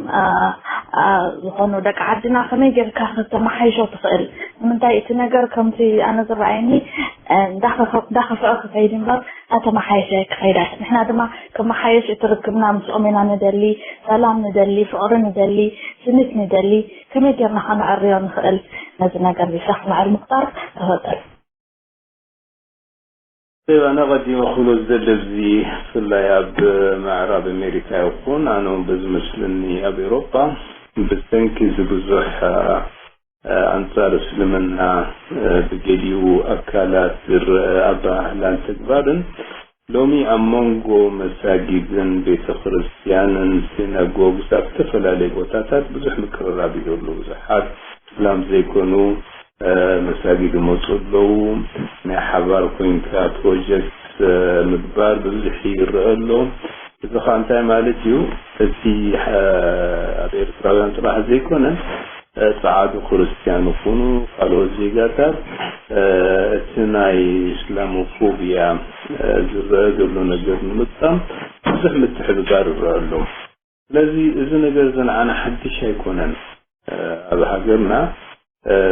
ዝኾኑ ደቂ ዓድና ከመይ ጌርካ ከተመሓይሾ ትኽእል? ንምንታይ እቲ ነገር ከምቲ ኣነ ዝረኣየኒ እንዳኸፍአ ክኸይድ እምበር እንዳተመሓየሸ ክኸይድ ኣይክእል። ንሕና ድማ ክመሓየሽ እቲ ርክብና ምስኦም ኢና ንደሊ፣ ሰላም ንደሊ፣ ፍቕሪ ንደሊ፣ ስኒት ንደሊ። ከመይ ጌርና ከነዕርዮ ንኽእል ነዚ ነገር እዚ? ሸኽ እስማዒል ሙኽታር ተፈጠር። ኣነ ቀዲመ ክብሎ ዝደሊ ኣብዚ ብፍላይ ኣብ ምዕራብ ኣሜሪካ ይኹን ኣነ እውን በዚ መስለኒ ኣብ ኤውሮጳ ብሰንኪ እዚ ብዙሕ ኣንጻር እስልምና ብገሊኡ ኣካላት ዝረአ ኣበሃህላን ተግባርን ሎሚ ኣብ መንጎ መሳጊድን ቤተ ክርስትያንን ሲናጎግስ ኣብ ዝተፈላለየ ቦታታት ብዙሕ ምቅርራብ እዩ ዘሎ። ብዙሓት እስላም ዘይኮኑ መሳጊድ ይመፁ ኣለዉ። ናይ ሓባር ኮይንካ ፕሮጀክት ምግባር ብዙሕ ይረአ ኣሎ። እዚ ከዓ እንታይ ማለት እዩ? እቲ ኣብ ኤርትራውያን ጥራሕ ዘይኮነ ጸዓዱ ክርስትያን ይኹኑ ካልኦት ዜጋታት እቲ ናይ እስላሞፎብያ ዝረአ ዘሎ ነገር ንምግጣም ብዙሕ ምትሕብባር ይረአ ኣሎ። ስለዚ እዚ ነገር እዚ ንዓና ሓድሽ ኣይኮነን። ኣብ ሃገርና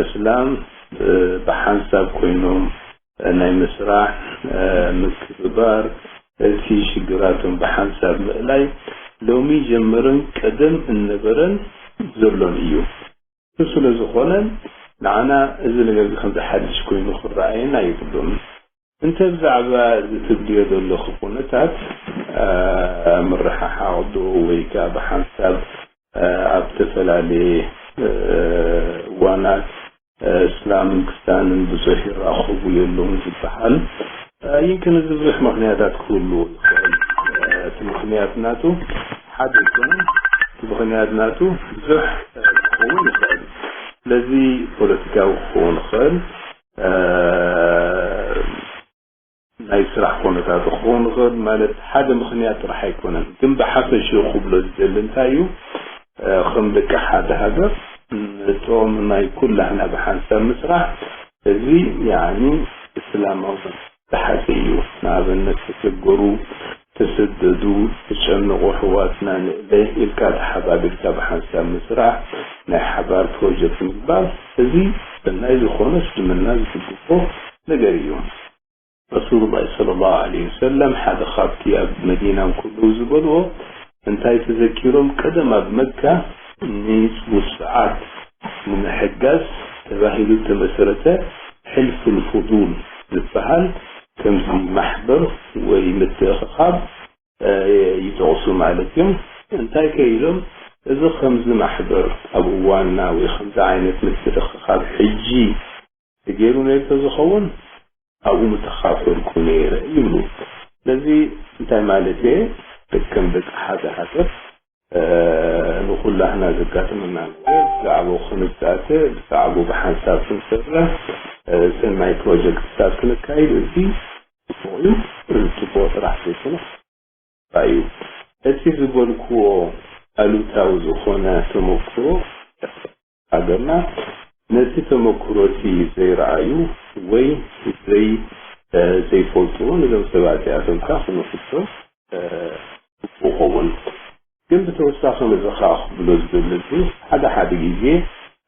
እስላም ብሓንሳብ ኮይኖም ናይ ምስራሕ፣ ምክብባር፣ እቲ ሽግራቶም ብሓንሳብ ምእላይ ሎሚ ጀመረን ቀደም እነበረን ዘሎን እዩ። እሱ ስለ ዝኾነ ንዓና እዚ ነገር እዚ ከምዚ ሓድሽ ኮይኑ ክረኣየና የብሉን። እንተ ብዛዕባ እዚ ትብልዮ ዘለኹ ኩነታት ምርሕሓቕ ዶ ወይ ከዓ ብሓንሳብ ኣብ ዝተፈላለየ እዋናት እስላምን ክስታንን ብዙሕ ይራኸቡ የለውን ዝበሃል ይንክን እዚ ብዙሕ ምኽንያታት ክህልዎ ይኽእል። እቲ ምኽንያት ናቱ ሓደ ይኮነ እቲ ምኽንያት ናቱ ብዙሕ ክኸውን ይኽእል። ስለዚ ፖለቲካዊ ክኸውን ይኽእል ናይ ስራሕ ኩነታት ክኸውን ይኽእል ማለት ሓደ ምኽንያት ጥራሕ ኣይኮነን። ግን ብሓፈሽኡ ክብሎ ዝደሊ እንታይ እዩ ከም ደቂ ሓደ ሃገር ነቶም ናይ ኩላህና ብሓንሳብ ምስራሕ እዚ ያኒ እስላማዊ ተሓተ እዩ። ንኣብነት ተሰገሩ፣ ተሰደዱ፣ ተጨነቑ ኣሕዋትና ንእለ ኢልካ ተሓባቢርካ ብሓንሳብ ምስራሕ ናይ ሓባር ፕሮጀክት ምግባር እዚ ሰናይ ዝኾነ እስልምና ዝድግፎ ነገር እዩ። ረሱሉላህ ሰለላሁ ዐለይሂ ወሰለም ሓደ ካብቲ ኣብ መዲና እንከለዉ ዝበልዎ እንታይ ተዘኪሮም ቀደም ኣብ መካ ንውስዓት ንምሕጋዝ ተባሂሉ ዝተመሰረተ ሕልፉል ፉዱል ዝበሃል ከምዚ ማሕበር ወይ ምትእኽኻብ ይጠቕሱ ማለት እዮም። እንታይ ከ ኢሎም እዚ ከምዚ ማሕበር ኣብ እዋንና ወይ ከምዚ ዓይነት ምትእኽኻብ ሕጂ ተገይሩ ነይሩ ተዝኸውን ኣብኡ ምተኻፈልኩ ነይረ ይብሉ። ስለዚ እንታይ ማለት እየ ከም ደቂ ሓደ ሃገር ንኹላህና ዘጋጥመና ነገር ብዛዕባኡ ክንዛተ፣ ብዛዕባኡ ብሓንሳብ ክንሰርሕ፣ እተን ናይ ፕሮጀክትታት ክንካይድ፣ እዚ ጽቡቕ እዩ። እዚ ጽቡቕ ጥራሕ ዘይኮነ እዩ። እቲ ዝበልክዎ ኣሉታዊ ዝኾነ ተመክሮ ሃገርና ነቲ ተመክሮ እቲ ዘይረኣዩ ወይ ዘይ ዘይፈልጥዎ ነዞም ሰባት እዚኣቶም ከኣ ክንሕቶ ግቡእ ይኸውን። ግን ብተወሳኺ ነዚ ከኣ ክብሎ ዝደሊ ሓደ ሓደ ግዜ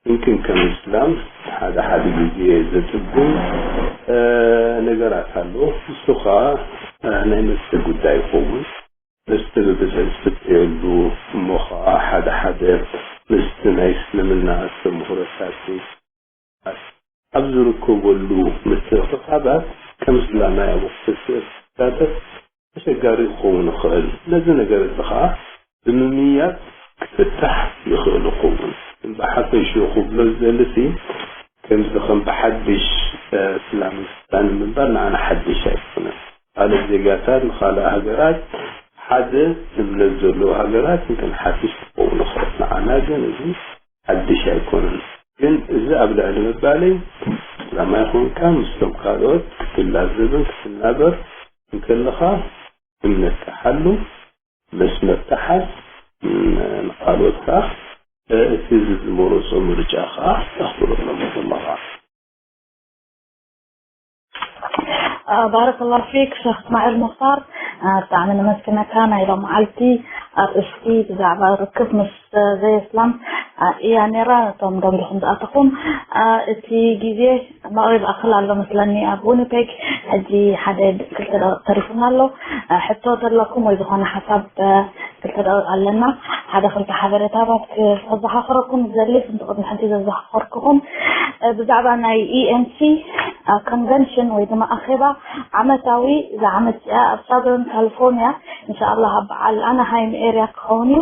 ምምክን ከም እስላም ሓደ ሓደ ግዜ ዘጽግም ነገራት ኣሎ። ንሱ ከኣ ናይ መስተ ጉዳይ ይኸውን። መስተ ብብዝሒ ዝስተየሉ እሞ ከኣ ሓደ ሓደ ምስቲ ናይ እስልምና ኣስተምህሮታት ኣብ ዝርከበሉ ምትእኽኻባት ከም እስላማይ ኣብ ክትሳተፍ ኣሸጋሪ ክኸውን ይኽእል። ነዚ ነገር እዚ ከኣ ብምምያጥ ክፍታሕ ይኽእል ይኸውን። ብሓፈሽኡ ክብሎ ዝደልሲ ከምዚ ከም ብሓድሽ እስላም ምፍታን ምንባር ንዓና ሓድሽ ኣይኮነን። ካልእ ዜጋታት ንኻልእ ሃገራት ሓደ እምነት ዘለዎ ሃገራት እንተን ሓድሽ ክኸውን ይኽእል። ንዓና ግን እዚ ሓድሽ ኣይኮነን። ግን እዚ ኣብ ልዕሊ ምባለይ እስላማይ ኮንካ ምስቶም ካልኦት ክትላዘብን ክትናበር እንከለኻ እምነትካ ሓሉ፣ መስመር ተሓዝ፣ ንኻልኦት ከኣ እቲ ዝመረጾ ምርጫ ከኣ ኣኽብረሎም ኣለኻ። ባረከላሁ ፊክ ሸኽ እስማዒል ሙኽታር። ብጣዕሚ ነመስግነካ። ናይ ሎም መዓልቲ ኣርእስቲ ብዛዕባ ርክብ ምስ ዘይእስላም እያ ነይራ። እቶም ደንጉኹም ዝኣተኹም እቲ ግዜ መቕሪብ ኣኽል ኣሎ መስለኒ ኣብ ዊኒፔግ። ሕጂ ሓደ ክልተ ደቂቕ ተሪፉና ኣሎ። ሕቶ ተለኩም ወይ ዝኾነ ሓሳብ ክልተ ደቂቕ ኣለና። ሓደ ክልተ ሓበሬታታት ክዘኻኽረኩም ዝደሊ፣ ከምቲ ቅድሚ ሕጂ ዘዘኻኸርኩኹም፣ ብዛዕባ ናይ ኢኤምሲ ኮንቨንሽን ወይ ድማ ኣኼባ ዓመታዊ እዛ ዓመት እዚኣ ኣብ ሳዘርን ካሊፎርኒያ ኢንሻኣላህ ኣብ በዓል ኣናሃይም ኤርያ ክኸውን እዩ።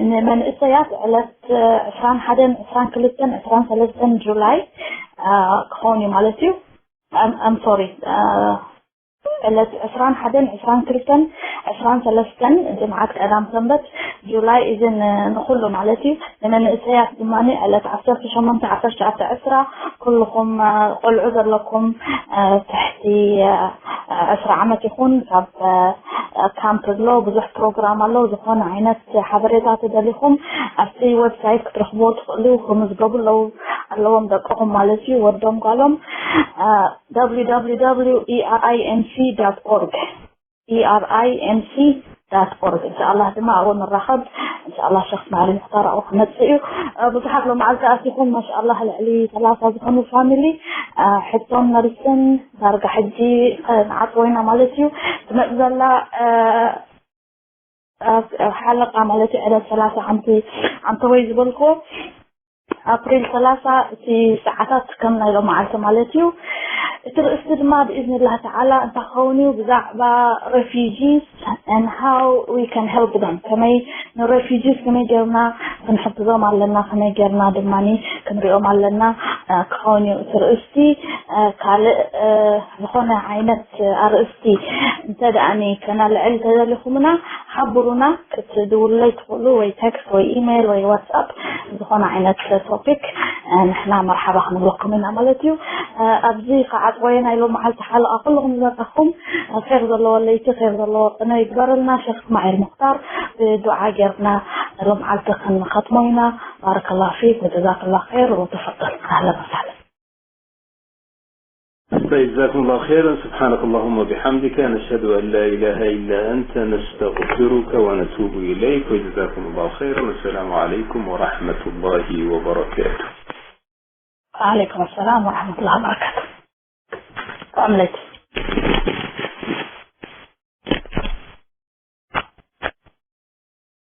ንመንእሰያት ዕለት ዕስራን ሓደን ዕስራን ክልተን ዕስራን ሰለስተን ጁላይ ክኸውን እዩ ማለት እዩ። ኣም ሶሪ ዕለት ዕስራን ሓደን ዕስራን ክልተን ዕስራን ሰለስተን ጅምዓት ቀዳም ሰንበት ጁላይ እዝን ንኩሉ ማለት እዩ። ንመንእሰያት ድማ ዕለት ዓሰርተ ሸሞንተ ዓሰርተ ትሽዓተ ዕስራ ኩልኹም ቆልዑ ዘለኩም ትሕቲ ዕስራ ዓመት ይኹን ካብ ካምፕ ኣሎ ብዙሕ ፕሮግራም ኣሎ። ዝኾነ ዓይነት ሓበሬታ ተደሊኹም ኣብቲ ዌብሳይት ክትረኽቦ ትኽእሉ። ክምዝገቡ ኣለዉ ኣለዎም ደቅኹም ማለት እዩ ወዶም ጓሎም www.erimc.org erimc.org እንሻኣላህ ድማ ኣብኡ ንራኸብ። እንሻኣላህ ሸኽ እስማዒል ሙኽታር ኣብኡ ክመፅእ እዩ። ብዙሓት ሎመዓልቲ ኣቲኹም ማሻኣላህ ልዕሊ ሰላሳ ዝኾኑ ፋሚሊ ሕቶን መልስን ዳርጋ ሕጂ ንዓፅዎ ኢና ማለት እዩ። ትመፅ ዘላ ሓለቃ ማለት እዩ ዕለት ሰላሳ ዓመቲ ዓመተወይ ዝበልክዎ ኣፕሪል ሰላሳ እቲ ሰዓታት ከም ናይ ሎመዓልቲ ማለት እዩ። እቲ ርእስቲ ድማ ብኢዝንላህ ተዓላ እንታይ ክኸውን እዩ ብዛዕባ refugees and how we can help them ከመይ ንሬፊጂስ ከመይ ጌርና ክንሕግዞም ኣለና ከመይ ጌርና ድማ ክንሪኦም ኣለና ክኸውን እዩ እቲ ርእስቲ። ካልእ ዝኾነ ዓይነት ኣርእስቲ እንተ ደኣ ከናልዕል ተደሊኹምና ሓብሩና ክትድውሉለይ ትኽእሉ ወይ ቴክስት ወይ ኢሜይል ወይ ዋትስኣፕ ዝኾነ ዓይነት ቶፒክ ንሕና መርሓባ ክንብለኩም ኢና ማለት እዩ። ኣብዚ ከዓፅወየ ናይ ሎም መዓልቲ ሓለቓ ኩልኹም ዝመፃኹም ር ዘለዎ ለይቲ ር ዘለዎ ቅነ ይግበረልና። ሸክ እስማዒል ሙክታር ብዱዓ ጌርና ሎም መዓልቲ ክንኸትሞ ኢና። ባረከላሁ ፊክ ወጀዛከላሁ ር ወተፈቀል ኣህለን ወሳህለን። طيب، جزاكم الله خيرا. سبحانك اللهم وبحمدك، نشهد أن لا إله إلا أنت، نستغفرك ونتوب إليك. وجزاكم الله خيرا. والسلام عليكم ورحمة الله وبركاته. وعليكم السلام ورحمة الله وبركاته. طعم ليت.